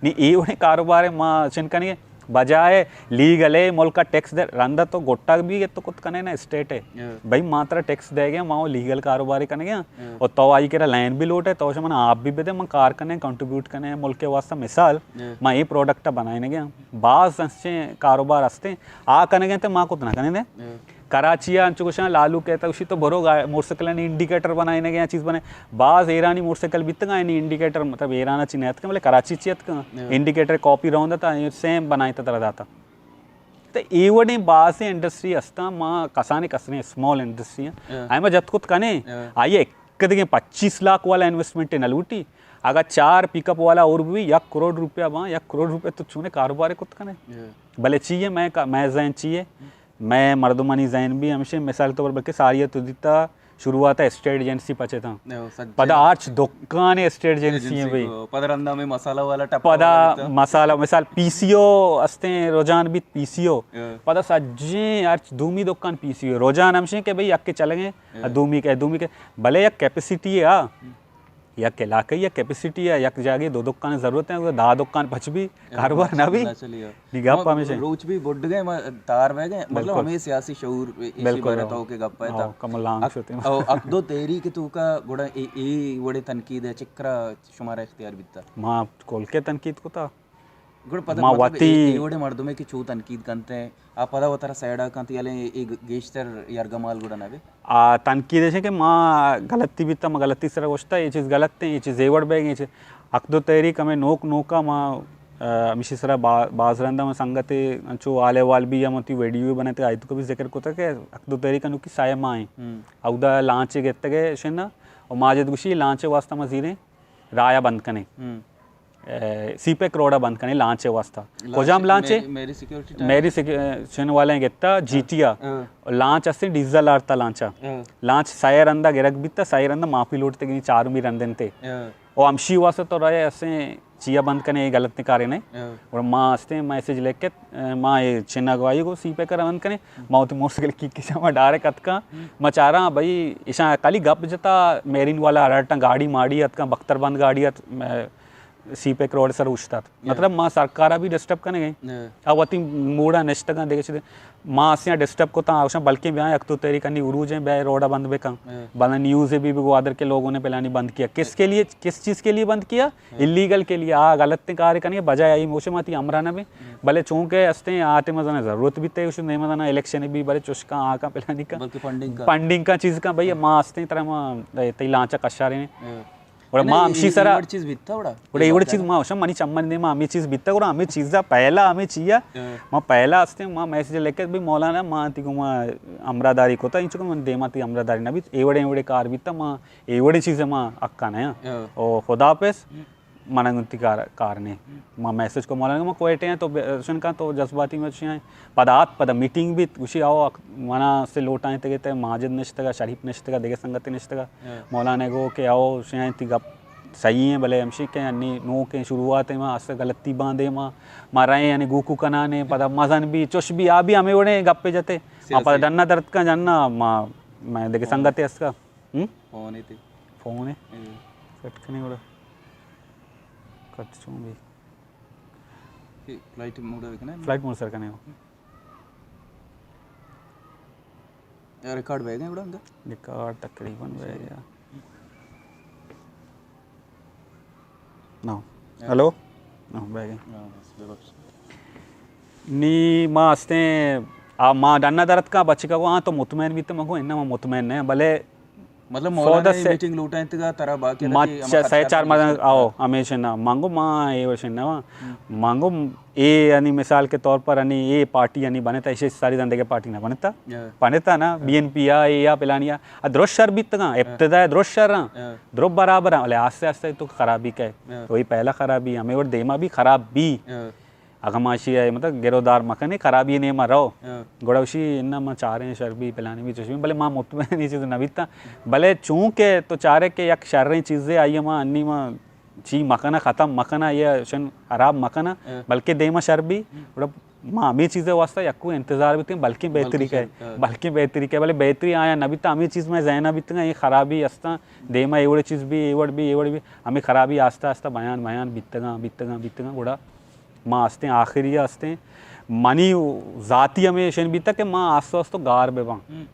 نی اے وڑیں کاروبار ما چن کنگے، بجائے لیگل ہے، ملک کا ٹیکس دے، رندا تو گٹا بھی تو کت کنے نا اسٹیٹ ہے۔ بھائی ما ترا ٹیکس دے گیا، ما وہ لیگل کاروبار کنگے۔ اور تو آئی کرا لین بھی لوٹے، تو شمن آپ بھی بدے، من کار کنے، کنٹریبیوٹ کنے، ملک کے واسطہ مثال، ما یہ پروڈکٹ بنائیں گے۔ باز انچیں کاروبار ہستے، آ کنگے تے ما کت نہ کنے دے۔ کراچی ء انچو گوشاں لالو کہتا، گوشی تو برو گا-، موٹر سائیکل ء انڈیکیٹر بنائینگ ء چیز بنائے۔ باز ایرانی موٹر سائیکل بیتگاں، یعنی انڈیکیٹر مطلب ایران ء چی نیتکاں، بلے کراچی چی اتکاں، انڈیکیٹر کاپی روندا تا، سیم بنائینتا ترا داتا۔ تو اے وڑیں بازیں انڈسٹری ہستاں، ما کسانیں کسریں اسمال انڈسٹری ہیں، آئی ما جت کت کنے، آئی ء یک دگہ پچیس لاکھ والا انویسٹمنٹ نہ لوٹی۔ اگاں چار پک اپ والا اور بھی یک کروڑ روپیہ باں، یک کروڑ روپیہ تو چونے کاروبار کت کنے۔ بلے چی ہے، میں کا-، میں ذہن چی ہے؟ مئے مردمانی ذہن بھی ہمیشہ مثال طور پر بلکہ ساری تو دیتا شروعات اسٹیٹ ایجنسی پچے تھا۔ پدا ہرچ دکان اسٹیٹ ایجنسی ہیں بھائی۔ پدا رندا میں مسالہ والا ٹپا پدا مسالہ، مثال پی سی او استیں رجحان بھی پی سی او۔ پدا سجیں ہرچ دومی دکان پی سی او۔ رجحان ہمشیں کہ بھائی یک کے چلیں گے، دومی کے، دومی کے۔ بلے یک کیپیسٹی ہے، یک علاقہ یا کیپیسٹی ہے، یک جاگے دو دکان ضرورت ہے، دا دکان پچ بھی کاروبار نہ بھی۔ نی گپ ہمیشہ روچ بھی بڈ گئے، ما تار بہ گئے، مطلب ہمیں سیاسی شعور ایشی بارے تو کہ گپ ہے تا۔ کم لانگ شتے۔ او اک دو تحریک تو کا گڑا اے، اے وڑے تنقید ہے، چکرا شمارا اختیار بیتا؟ ما کل کے تنقید کو تا۔ گڑا پدا ما مطلب وتی اے، اے وڑے مردمے کہ چو تنقید کنتے ہیں، آ پدا وترا سائیڈا کنت، یلے اے گیشتر یرگمال گڑا نہ بے؟ آ، تنقید ایش کہ ما غلطی بیتا، ما غلطی سرا گوشتا، اے چیز غلط ہیں، اے چیز اے وڑ بیگ، اے چیز۔ حق دو تحریک ہمیں نوک نوکا ما، آ، ہمیشی سرا با-، باز رندا ما سنگت انچو حال احوال بھی یا متی ویڈیو بنائے تے آئی تو بھی ذکر کتا کہ حق دو تحریک انوکی سائے ما ہیں۔ اودا لانچ گتگے شنا، اور ماجد گوشی لانچ واسطہ ما زیریں رایا بند کنے۔ اے، سی پیک روڈ ء بند کنے لانچ ء واسطہ۔ کجام لانچ ء؟ میری سیکیورٹی ٹائم۔ میری سیکیو-، چن والے گتا جی ٹی ء۔ لانچ استیں ڈیزل آرتا لانچ ء۔ لانچ سئے رندا گرگ بیتا، سئے رندا معافی لوٹتے گنی چارمی رندن تے۔ او ہمشی واسطہ تو رہے اسیں چیا بند کنے، غلط نکارے نے۔ اور ما استیں میسج لکھت، ما اے چن اگوائی کو سی پیک ء بند کنے، ما وتی موٹر سائیکل کی کشا ما ڈائریکٹ اتکاں۔ ما چاراں بھئی ایشاں کالی گپ جتا، میرین والا ہرٹاں گاڑی ماڑی اتکاں، بختر بند گاڑی ات، سی پیک روڈ سر اوشتات۔ مطلب ما سرکارا بھی ڈسٹرب کنگے۔ آ وتی موڈا نشتگاں دگہ چیزے۔ ما اسیاں ڈسٹرب کتاں، آوشاں بلکیں بیاں یک دو تحریک انی عروج ہیں، بیا روڈا بند بکن۔ بلے نیوز بھی بگو آدر کے لوگوں نے پلانی بند کیا۔ کس کے لیے، کس چیز کے لیے بند کیا؟ ایلیگل کے لیے۔ آ غلط کارے کنگے، بجائے آئی موشے ما تی ہمراہ نہ بیں۔ بلے چونکہ استیں آ ٹائم زنا ضرورت بھی تے، اس نے مزنا الیکشن بھی بلے چشکاں آ کا پلانی کا۔ بلکہ فنڈنگ کا۔ فنڈنگ کا چیز کا بھئی ما استیں طرح ما تی لانچا کشارے نے۔ اور ما ہمشی سرا۔ ایوڑ چیز بیتا وڑا۔ گڑا ایوڑ چیز ما وشم منی چمن دے ما ہمیں چیز بیتا، گڑا ہمیں چیزا پہلا ہمیں چیا۔ ما پہلا ہستے ما میسج لکھت بھی مولانا ما تی کو ما ہمراہ داری کوتا، انچو من دیما تی ہمراہ داری نہ بیت، ایوڑے ایوڑے کار بیتا ما، ایوڑے چیز ما حقا نہ۔ او خدا حافظ، من گنتی کار، کار نے۔ ما میسج کو مولانا ما کوئٹے ہیں تو شن کا تو جذباتی میں چیئے۔ پدا آت، پدا میٹنگ بیت، گوشی آؤ، اک-، منا سے لوٹائیں تگے تے ماجد نشتگا، شریف نشتگا، دگہ سنگت نشتگا۔ مولانا گو کہ آؤ، شیئیں تی گپ صحیح ہیں، بلے ہمشی کہ انی نوکیں شروعات ہیں، ما اس غلطی باندے ما، ما رہے یعنی گوکو کنانے، پدا مزن بھی، چش بھی، آ بھی ہمیں وڑے گپے جتے۔ ما پدا ڈنا درد کا جننا، ما، میں دگہ سنگت اس کا۔ ہم؟ فون ہے تے۔ فون ہے؟ کٹ کنے وڑا۔ کٹ چون بھی۔ فلائٹ موڈ ہے کنے؟ فلائٹ موڈ سر کنے ہو۔ ریکارڈ بہ گئے گڑا انگا؟ ریکارڈ تقریباً بہ گیا۔ نو۔ ہیلو؟ نو، بہ گئے۔ نی ما استیں، آ، ما ڈنا درت کا بچکا کو، ہاں تو مطمئن بیتے، مگو انما مطمئن نہیں، بلے مطلب مولانا میٹنگ لوٹائیں تگا ترا باقی ما سہ چار ماہ آؤ ہمیشہ نہ مانگو، ما اے وشن نہ مانگو۔ اے یعنی مثال کے طور پر انی اے پارٹی یعنی بنتا، ایشی ساری زندگی پارٹی نہ بنتا۔ بنتا نا، بی این پی آ، اے یا پلانی آ، درست شر بیتگاں، ابتدا درست شر ہاں، درست برابر ہاں، ولی آستے آستے تو خرابی کئے۔ وہی پہلا خرابی، ہمیں اور دیما بھی خراب بھی۔ اگاں ما اشی ء مطلب گرودار مکنیں، خرابی نیما رو، گڑا اشی اناں ما چاریں شر بی پلانی بی چوش بی، بلے ما مطمئن اے چیز نہ بیتاں۔ بلے چونکہ تو چارے کہ یک شریں چیزے آئی ما انی ما چی مکنہ، ختم مکنہ، یا شن خراب مکنہ، ہاں۔ بلکہ دیما شر بی۔ ہم۔ گڑا ما ہمے چیزے واسطہ یکو انتظار بیتیں، بلکیں بہتری بلکیں کئے، شر، ہاں۔ بلکیں بہتری کئے، بلے بہتری آیا نہ بیتا، ہمے چیز مئے ذہنا بیتگاں، اے خرابی استاں، دیما اے وڑے چیز بی، اے وڑ بی، اے وڑ بی، ہمے خرابی آستہ آستہ بیان، بیان بیتگاں، بیتگاں، بیتگاں، گڑا ما استیں آخری ء استیں۔ منی ذاتی ہمے شن بیتا کہ ما آستہ آستہ گار بباں۔ ہم۔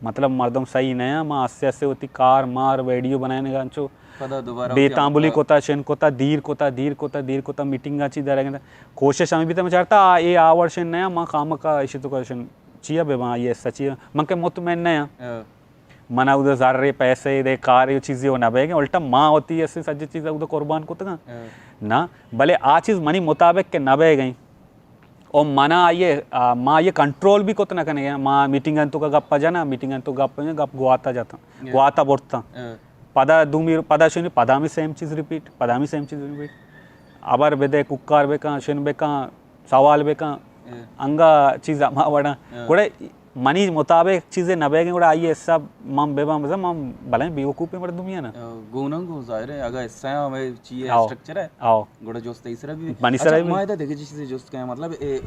مطلب مردم صحیح نہ آں، ما اسے اسے وتی کار مار ویڈیو بنائینگا انچو پدا دوبارہ بے وتی تانبولی ہمکار۔ کتا، شن کتا، دیر کتا، دیر کتا، دیر کتا، میٹنگا چی درگندا۔ کوشش ہمیں بیتا، من چارتا آ، اے آور شن نہ آں، ما خامکا اشی تو شن چیا بباں، آئی ایس چیا، من کہ مطمئن نہ آں۔ ہاں۔ من اود زر پیسے دے کار چیزی و نہ بیگیں، الٹا ما وتی اسے سجے چیز اود قربان کتگاں۔ ہاں۔ نہ، بلے آ چیز منی مطابق کہ نہ بیگیں۔ او منا آئیے، آ، ما آئیے کنٹرول بھی کت نہ کنگے۔ ما میٹنگ انتو کا گپ جنا، میٹنگ انتو گپ، گپ گواتا جاتا، ہاں۔ گواتا برتا۔ ہاں۔ پدا دومی رو-، پدا شنی، پدا ہمیں سیم چیز ریپیٹ، پدا ہمیں سیم چیز ریپیٹ۔ ابر بدے، ککار بکن، شن بکن، سوال بکن، ہاں۔ انگا چیز ہما وڑا۔ ہاں۔ گڑا منی مطابق چیزے نہ بیگیں، گڑا آئی حساب من بباں، بزاں من بلائیں بیوقوفیں مردمی آں نا۔ آ، گوناں گوں ظاہر ہے، اگاں حصہ ہمیں چیئے آؤ۔ اسٹرکچر ہے، آؤ۔ گڑا جست ای سرا بھی۔ منی اچھا، سرا بھی۔ ما ادا دیکھے چیزیں جست کہیں، مطلب، اے،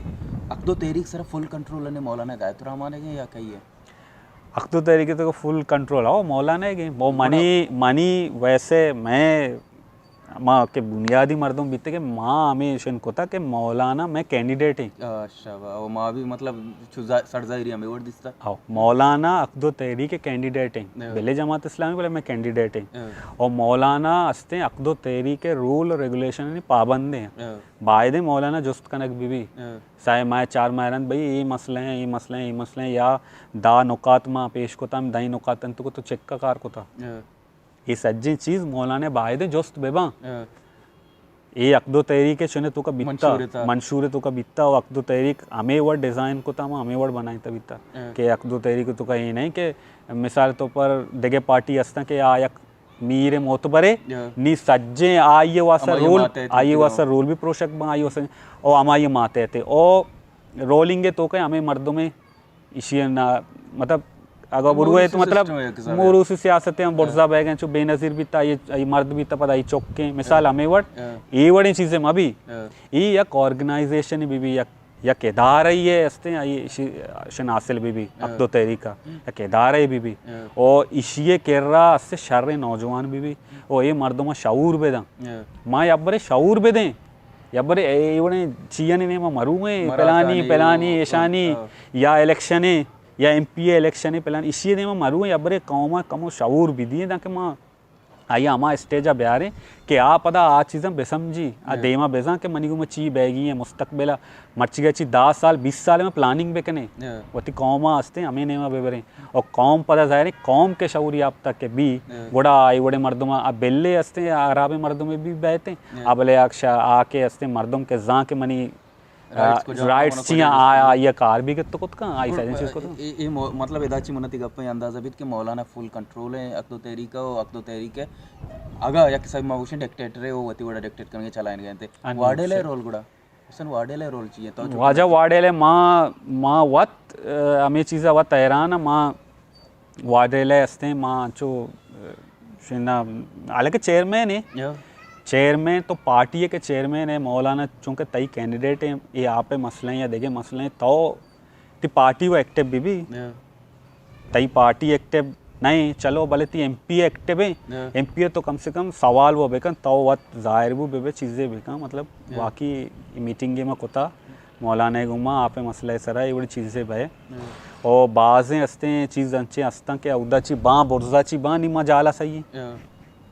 اقدو تحریک سرا فل کنٹرول نے مولانا ہدایت الرحمان ہے یا کئی ہے؟ اقدو تحریک تو فل کنٹرول ہو مولانا ہے کہ وہ گڑا منی، منی ویسے میں ما کہ بنیادی مردم بیتے کہ ما ہمیں شن کتا کہ مولانا میں کینڈیڈیٹ ہیں۔ اچھا، واہ، او ما بھی مطلب چو زا-، سر ظاہری ہمیں وڑ دیستا۔ او مولانا اقدو تحریک کینڈیڈیٹ ہیں۔ ہاں۔ بلے جماعت اسلامی بلے میں کینڈیڈیٹ ہیں۔ ہاں۔ او مولانا استیں اقدو تحریک رول ریگولیشن پابند ہیں۔ ہاں۔ باید مولانا جست کنگ بی بی۔ ہاں۔ سائے ماہ چار ماہ رند بھئی اے مسئلہ ہیں، اے مسئلہ ہیں، اے مسئلہ ہیں، یا دا نکات ما پیش کتا، ہم دائیں نکات انت کو تو چک کا کار کتا۔ ہاں۔ اے سجیں چیز مولانا بایدیں جست بباں۔ ہاں۔ اے اقدو تحریک شنے تو کا بیتا، منشور تا۔ منشور تو کا بیتا، و اقدو تحریک ہمیں وڑ ڈیزائن کتا، ہم ہمیں وڑ بنائیں تا بیتا۔ ہاں۔ کہ اقدو تحریک تو کا اے نہیں کہ مثال تو پر دگے پارٹی ہستاں کہ آ یک میر معتبرے، ہاں۔ نی سجیں آئیے واسا ہمائی رول، ماتحت آئیے ہوتی واسا ہو۔ رول بھی پروشک باں، آئیے واسا، او ہمائی ماتحت ہے۔ او رولنگ تو کہ ہمیں مردمیں ایشی نا، مطلب، اگا بروے موروثی تو مطلب سسٹم ہے ایک حساب ہے۔ موروثی سیاست ہیں، برزا ہاں۔ بیگن چو بے نظیر بیتا، یہ، یہ مرد بیتا پدا یہ چوکیں، مثال ہاں۔ ہمیں وڑ، ہاں۔ یہ وڑیں چیزیں مبی۔ ہاں۔ یہ یک آرگنائزیشن بی بی، یک، یک ادارہ یہ ہستے ہیں، یہ شی-، شن حاصل بی بی، ہاں۔ اقدو تحریک کا، ہم۔ یک ادارہ بی بی۔ ہاں۔ او ایشی کرا ہستے شر نوجوان بی بی، او یہ مردم شعور بدن۔ ہاں۔ ما یبرے شعور بدیں، یبرے اے وڑیں چیانی نیما مرویں، مراٹانی پلانی، پلانی، ایشانی، ہاں۔ یا الیکشن ہے، یا ایم پی اے الیکشن ہے، پلان ایشی دیما مرویں، یبرے قوم کمو شعور بھی دیے، تاکہ ما آئی ہما اسٹیج بیاریں کہ آ پدا آ چیزاں بسمجھی، آ ہاں۔ دیما بزاں کہ منی گوما چی بیگی ہے مستقبل، مرچی گئے چی دہ سال، بیس سال میں پلاننگ بکنے، ہاں۔ وتی قوم ہستیں ہمیں نیما ببریں۔ اور قوم پدا ظاہر ہے قوم کے شعور یافتہ کہ بی، ہاں۔ گڑا آئی وڑے مردم آ بلے ہستیں، آ خرابیں مردم بھی بیتے، ہاں۔ آ بلے آ کہ شا-، آ کے ہستیں مردم کے زاں کہ منی رائٹس کو جہاں رائٹس ہونا چیاں پڑے آ، گا۔ آ، یہ کار بھی کت کت کن، آئی اور ساری چیز کت کن۔ اے، اے مو-، مطلب ادا چی منتی گپے اندازہ بیت کہ مولانا فل کنٹرول ہے، اقدو تحریک ہے، اقدو تحریک ہے۔ اگا یک سب ما گوشیں ڈکٹیٹر ہے، وہ وتی وڑا ڈکٹیٹ کرنے چلائیں گئے تھے۔ ہاں جی، واڈیلے سے رول گڑا۔ حسن واڈیلے رول چیئے تو چو واجہ واڈیلے ما، ما وت، ا، ہمیں چیزا وت حیران ہے، ما واڈیلے ہستیں، ما چو، ا، شنا، حالانکہ چیئرمین ہے۔ یا۔ چیئرمین تو پارٹی ہے کہ چیئرمین ہے، مولانا چونکہ تئی کینڈیڈیٹ ہیں، یہ آپ مسئلہ ہیں یا دیگه مسئلہ ہیں، تو تی پارٹی وہ ایکٹیو بی بی۔ یا۔ تئی پارٹی ایکٹیو نہیں، چلو بلے تی ایم پی ایکٹیو ہیں۔ یا۔ ایم پی اے تو کم سے کم سوال وہ بکن، تو وت ظاہر بو بے بے چیزیں بکن، مطلب یا۔ واقعی میٹنگ میں کتا مولانا گوما آپ مسئلہ سرا یہ وڑی چیزیں بے۔ یا۔ او بازیں ہستیں چیز انچیں ہستاں کہ اودا چی باں برزا چی باں نی ما جالا صحیح۔ یا۔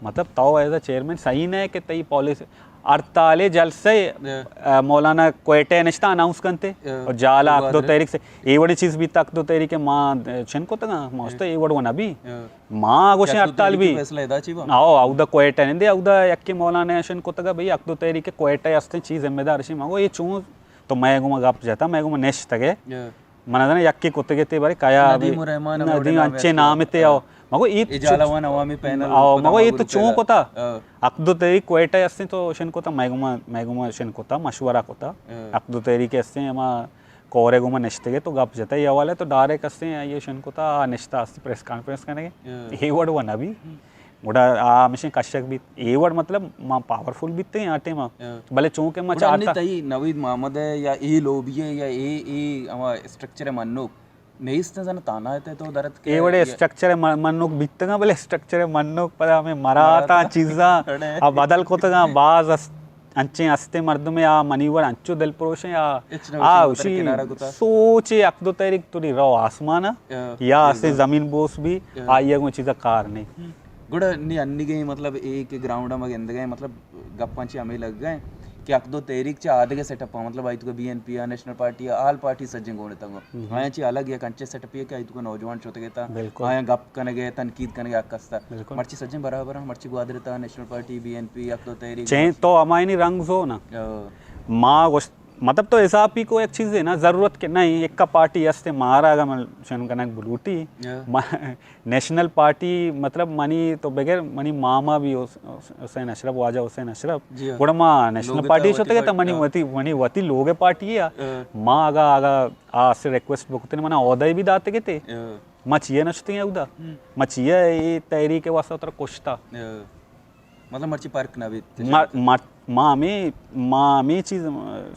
مطلب تو ایز اے چیئرمین صحیح نہ ہے کہ تئی پالیسی ہڑتال جلسے، یا۔ آ، مولانا کوئٹہ نشتا اناؤنس کنتے، یا۔ اور جالا تو اقدو تحریک سے اے وڑی چیز بھی تک دو تحریک ما، آ، چن کو تگا موستے اے وڑ وہ نبی۔ یا۔ ما گوشیں ہڑتال بھی۔ فیصلہ ادا چی با؟ آؤ، اودا کوئٹہ نندے، اودا یکی مولانا شن کو تگا بھئی اقدو تحریک کوئٹہ ہستیں چیز ذمہ دار شی ما گو یہ چون تو میں گو ما گپ جتا، میں گو ما نشتگے۔ یا۔ من نداں یکے کتگے تے بارے کیا ندیم الرحمن ہمے ندیم وڑیں نامے انچے است۔ نام تے ہاں۔ آؤ۔ مگو ایت اجالہ وان عوامی پینل آؤ، کتا مگو ایت گروپ چون ہے۔ کتا؟ ہاں۔ عقد و تحریک کوئٹہ ہستیں تو شن کتا، میں گما، میں گما شن کتا، مشورہ کتا۔ ہاں۔ عقد و تحریک ہستیں ہما کورے گما نشتگے تو گپ جتا، یہ حوالے تو ڈائریکٹ ہستیں، یہ شن کتا، آ نشتا ہستی پریس کانفرنس کرنے۔ ہاں۔ یہ وڑ وہ نبی۔ ہم۔ گڑا آ ہمیشیں کشگ بیت۔ اے وڑ مطلب ما پاورفل بیتیں آ ٹائم ءَ۔ ہاں۔ بلے چونکہ ما گڑا انی چارتا تئی نوید محمد ءِ یا اے لوبی ءِ یا اے، اے ہما اسٹرکچر ءِ منوک نیست، زن تانا ءِ تہ تو درت کہ اے وڑے یا اسٹرکچر ءِ من-، منوک بیتگاں، بلے اسٹرکچر ءِ منوک پدا ہمیں مراتاں مراتا۔ چیزاں اڑے۔ آ بدل کتگاں، باز است، انچیں استیں مردمے آ منی وڑ انچو دل پروشیں آ، ہچ نہ آ ہوشی، وتر اشی کنارہ کتا۔ سوچے یک دو تحریک توری رو آسمان ءَ، ہاں، یا بالکل۔ اسے زمین بوس بھی، ہاں۔ آئی ءَ گوں چیزا کار نہیں۔ ہم۔ گڑا نی انیگیں مطلب اے کہ گراؤنڈ ءَ ما گندگیں مطلب گپاں چی ہمے لگ گئے کہ یک دو تحریک چہ آدگہ سیٹ اپ، مطلب آئی تو بی این پی ءَ، نیشنل پارٹی ءَ، آل پارٹی سجیں گون اتنگو۔ ہم۔ آیاں چی الگ یک انچیں سیٹ اپے کہ آئی تو نوجوان شتگ اتاں۔ بالکل۔ آیاں گپ کنگ ءِ، تنقید کنگ ءِ حق است۔ بالکل۔ مرچی سجیں برابر آں، مرچی گوادر ءِ تہا national party, B N P, یک دو تحریک چین تو ہمائنی رنگ زو نا۔ او۔ ما گوشت، مطلب تو حساب پی کو یک چیزے نا، ضرورت کہ نہیں، ایک کا پارٹی ہستے مارا اگا من شن کنک بلوٹی۔ او۔ ما-، نیشنل پارٹی، مطلب منی تو بغیر منی ماما بھی حس-، حسین اشرف، واجہ حسین اشرف۔ جی ہاں۔ گڑا ما نیشنل لوگ پارٹی تا شتے وتی کہ تا پارٹی، منی ہاں۔ وتی، منی وتی لوگ پارٹی ہے۔ ہاں۔ ما اگا، اگا آ سے ریکویسٹ بکتے منا عہدہ بھی داتے گتے۔ ہاں۔ ما چیئے نشتے ہیں اودا۔ ہم۔ ما چیئے اے تحریک واسطہ تر کشتا۔ ہاں۔ مطلب مرچی فرق نہ بیت۔ ما، ما، ما ہمیں، ما ہمیں چیز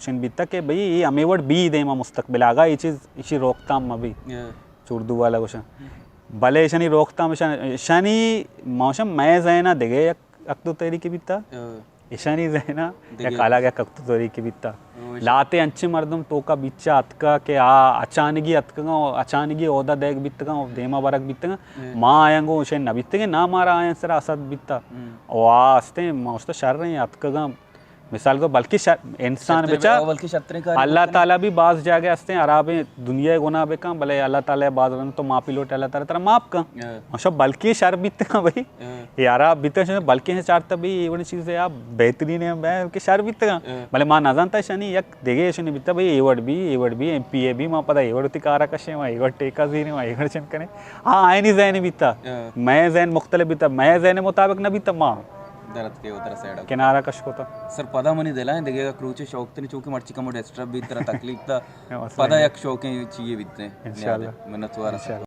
شن بیتا کہ بھئی اے ہمیں وڑ بی دے ما مستقبل آگا اے چیز، اشی روکتام ما بھی۔ ہاں۔ چوردو والا گوشن۔ ہم۔ بلے اشانی روکتام، اشان-، اشانی موشم مئے ذہن ءَ دگہ یک، یک دو تحریک بیتا۔ ہاں۔ اشانی ذہن ءَ دگہ یک الگ یک۔ یک تو توری کہ بیتا۔ او، اش-، لاتے انچیں مردم توکا بیچا اتکا کہ آ اچانگی اتکگاں و اچانگی عہدہ دیگ بیتگاں و دیما برگ بیتگاں۔ ہم۔ ما آیاں گوں شے نہ بیتگیں، نا مارا آیاں سرا حسد بیتا۔ ہم۔ و آ استیں، ما استا شر ہیں اتکگاں۔ مثال تو بلکہ شر، انسان شرتریں بچا، بلکہ شرتریں کار اللہ کرتے ہیں۔ تعالیٰ بھی بعض جاگہ استیں، عرابیں دنیا گناہ بکن، بلے اللہ تعالیٰ بعض رن تو معافی لوٹ، اللہ تعالیٰ ترا معاف کن۔ ہاں۔ ما شو بلکہ شر بیتگاں بھائی۔ ہاں۔ یارا بیتگ شنو، بلکیں چارتگ بھئی اے وڑیں چیزے آ بہترین ہے، میں کہ شر بیتگاں۔ ہاں۔ بلے ما نہ زانتا شنی یک دگہ شنی بیتگ بھئی اے وڑ بی، اے وڑ بی، ایم پی اے بی، ما پدا اے وڑ تی کارا کشیں، ما اے وڑ ٹیکا زیریں، ما اے وڑ چن کنیں۔ ہاں، آئینی ذہن بیتگ۔ ہاں۔ میں ذہن مختلف بیتگ، میں ذہن مطابق نہ بیتگ، ما درت کے اتر سائیڈ کنارا کش کتا۔ سر پدا منی دلائیں دگہ کروچے شوق تنی چونکہ مرچی کمو ڈسٹرب بیت ترا تکلیف تا۔ ہاں، مسئلہ پدا نہیں۔ یک شوقیں چیئے بیتیں۔ انشاءاللہ۔ منت وارا۔ انشاءاللہ۔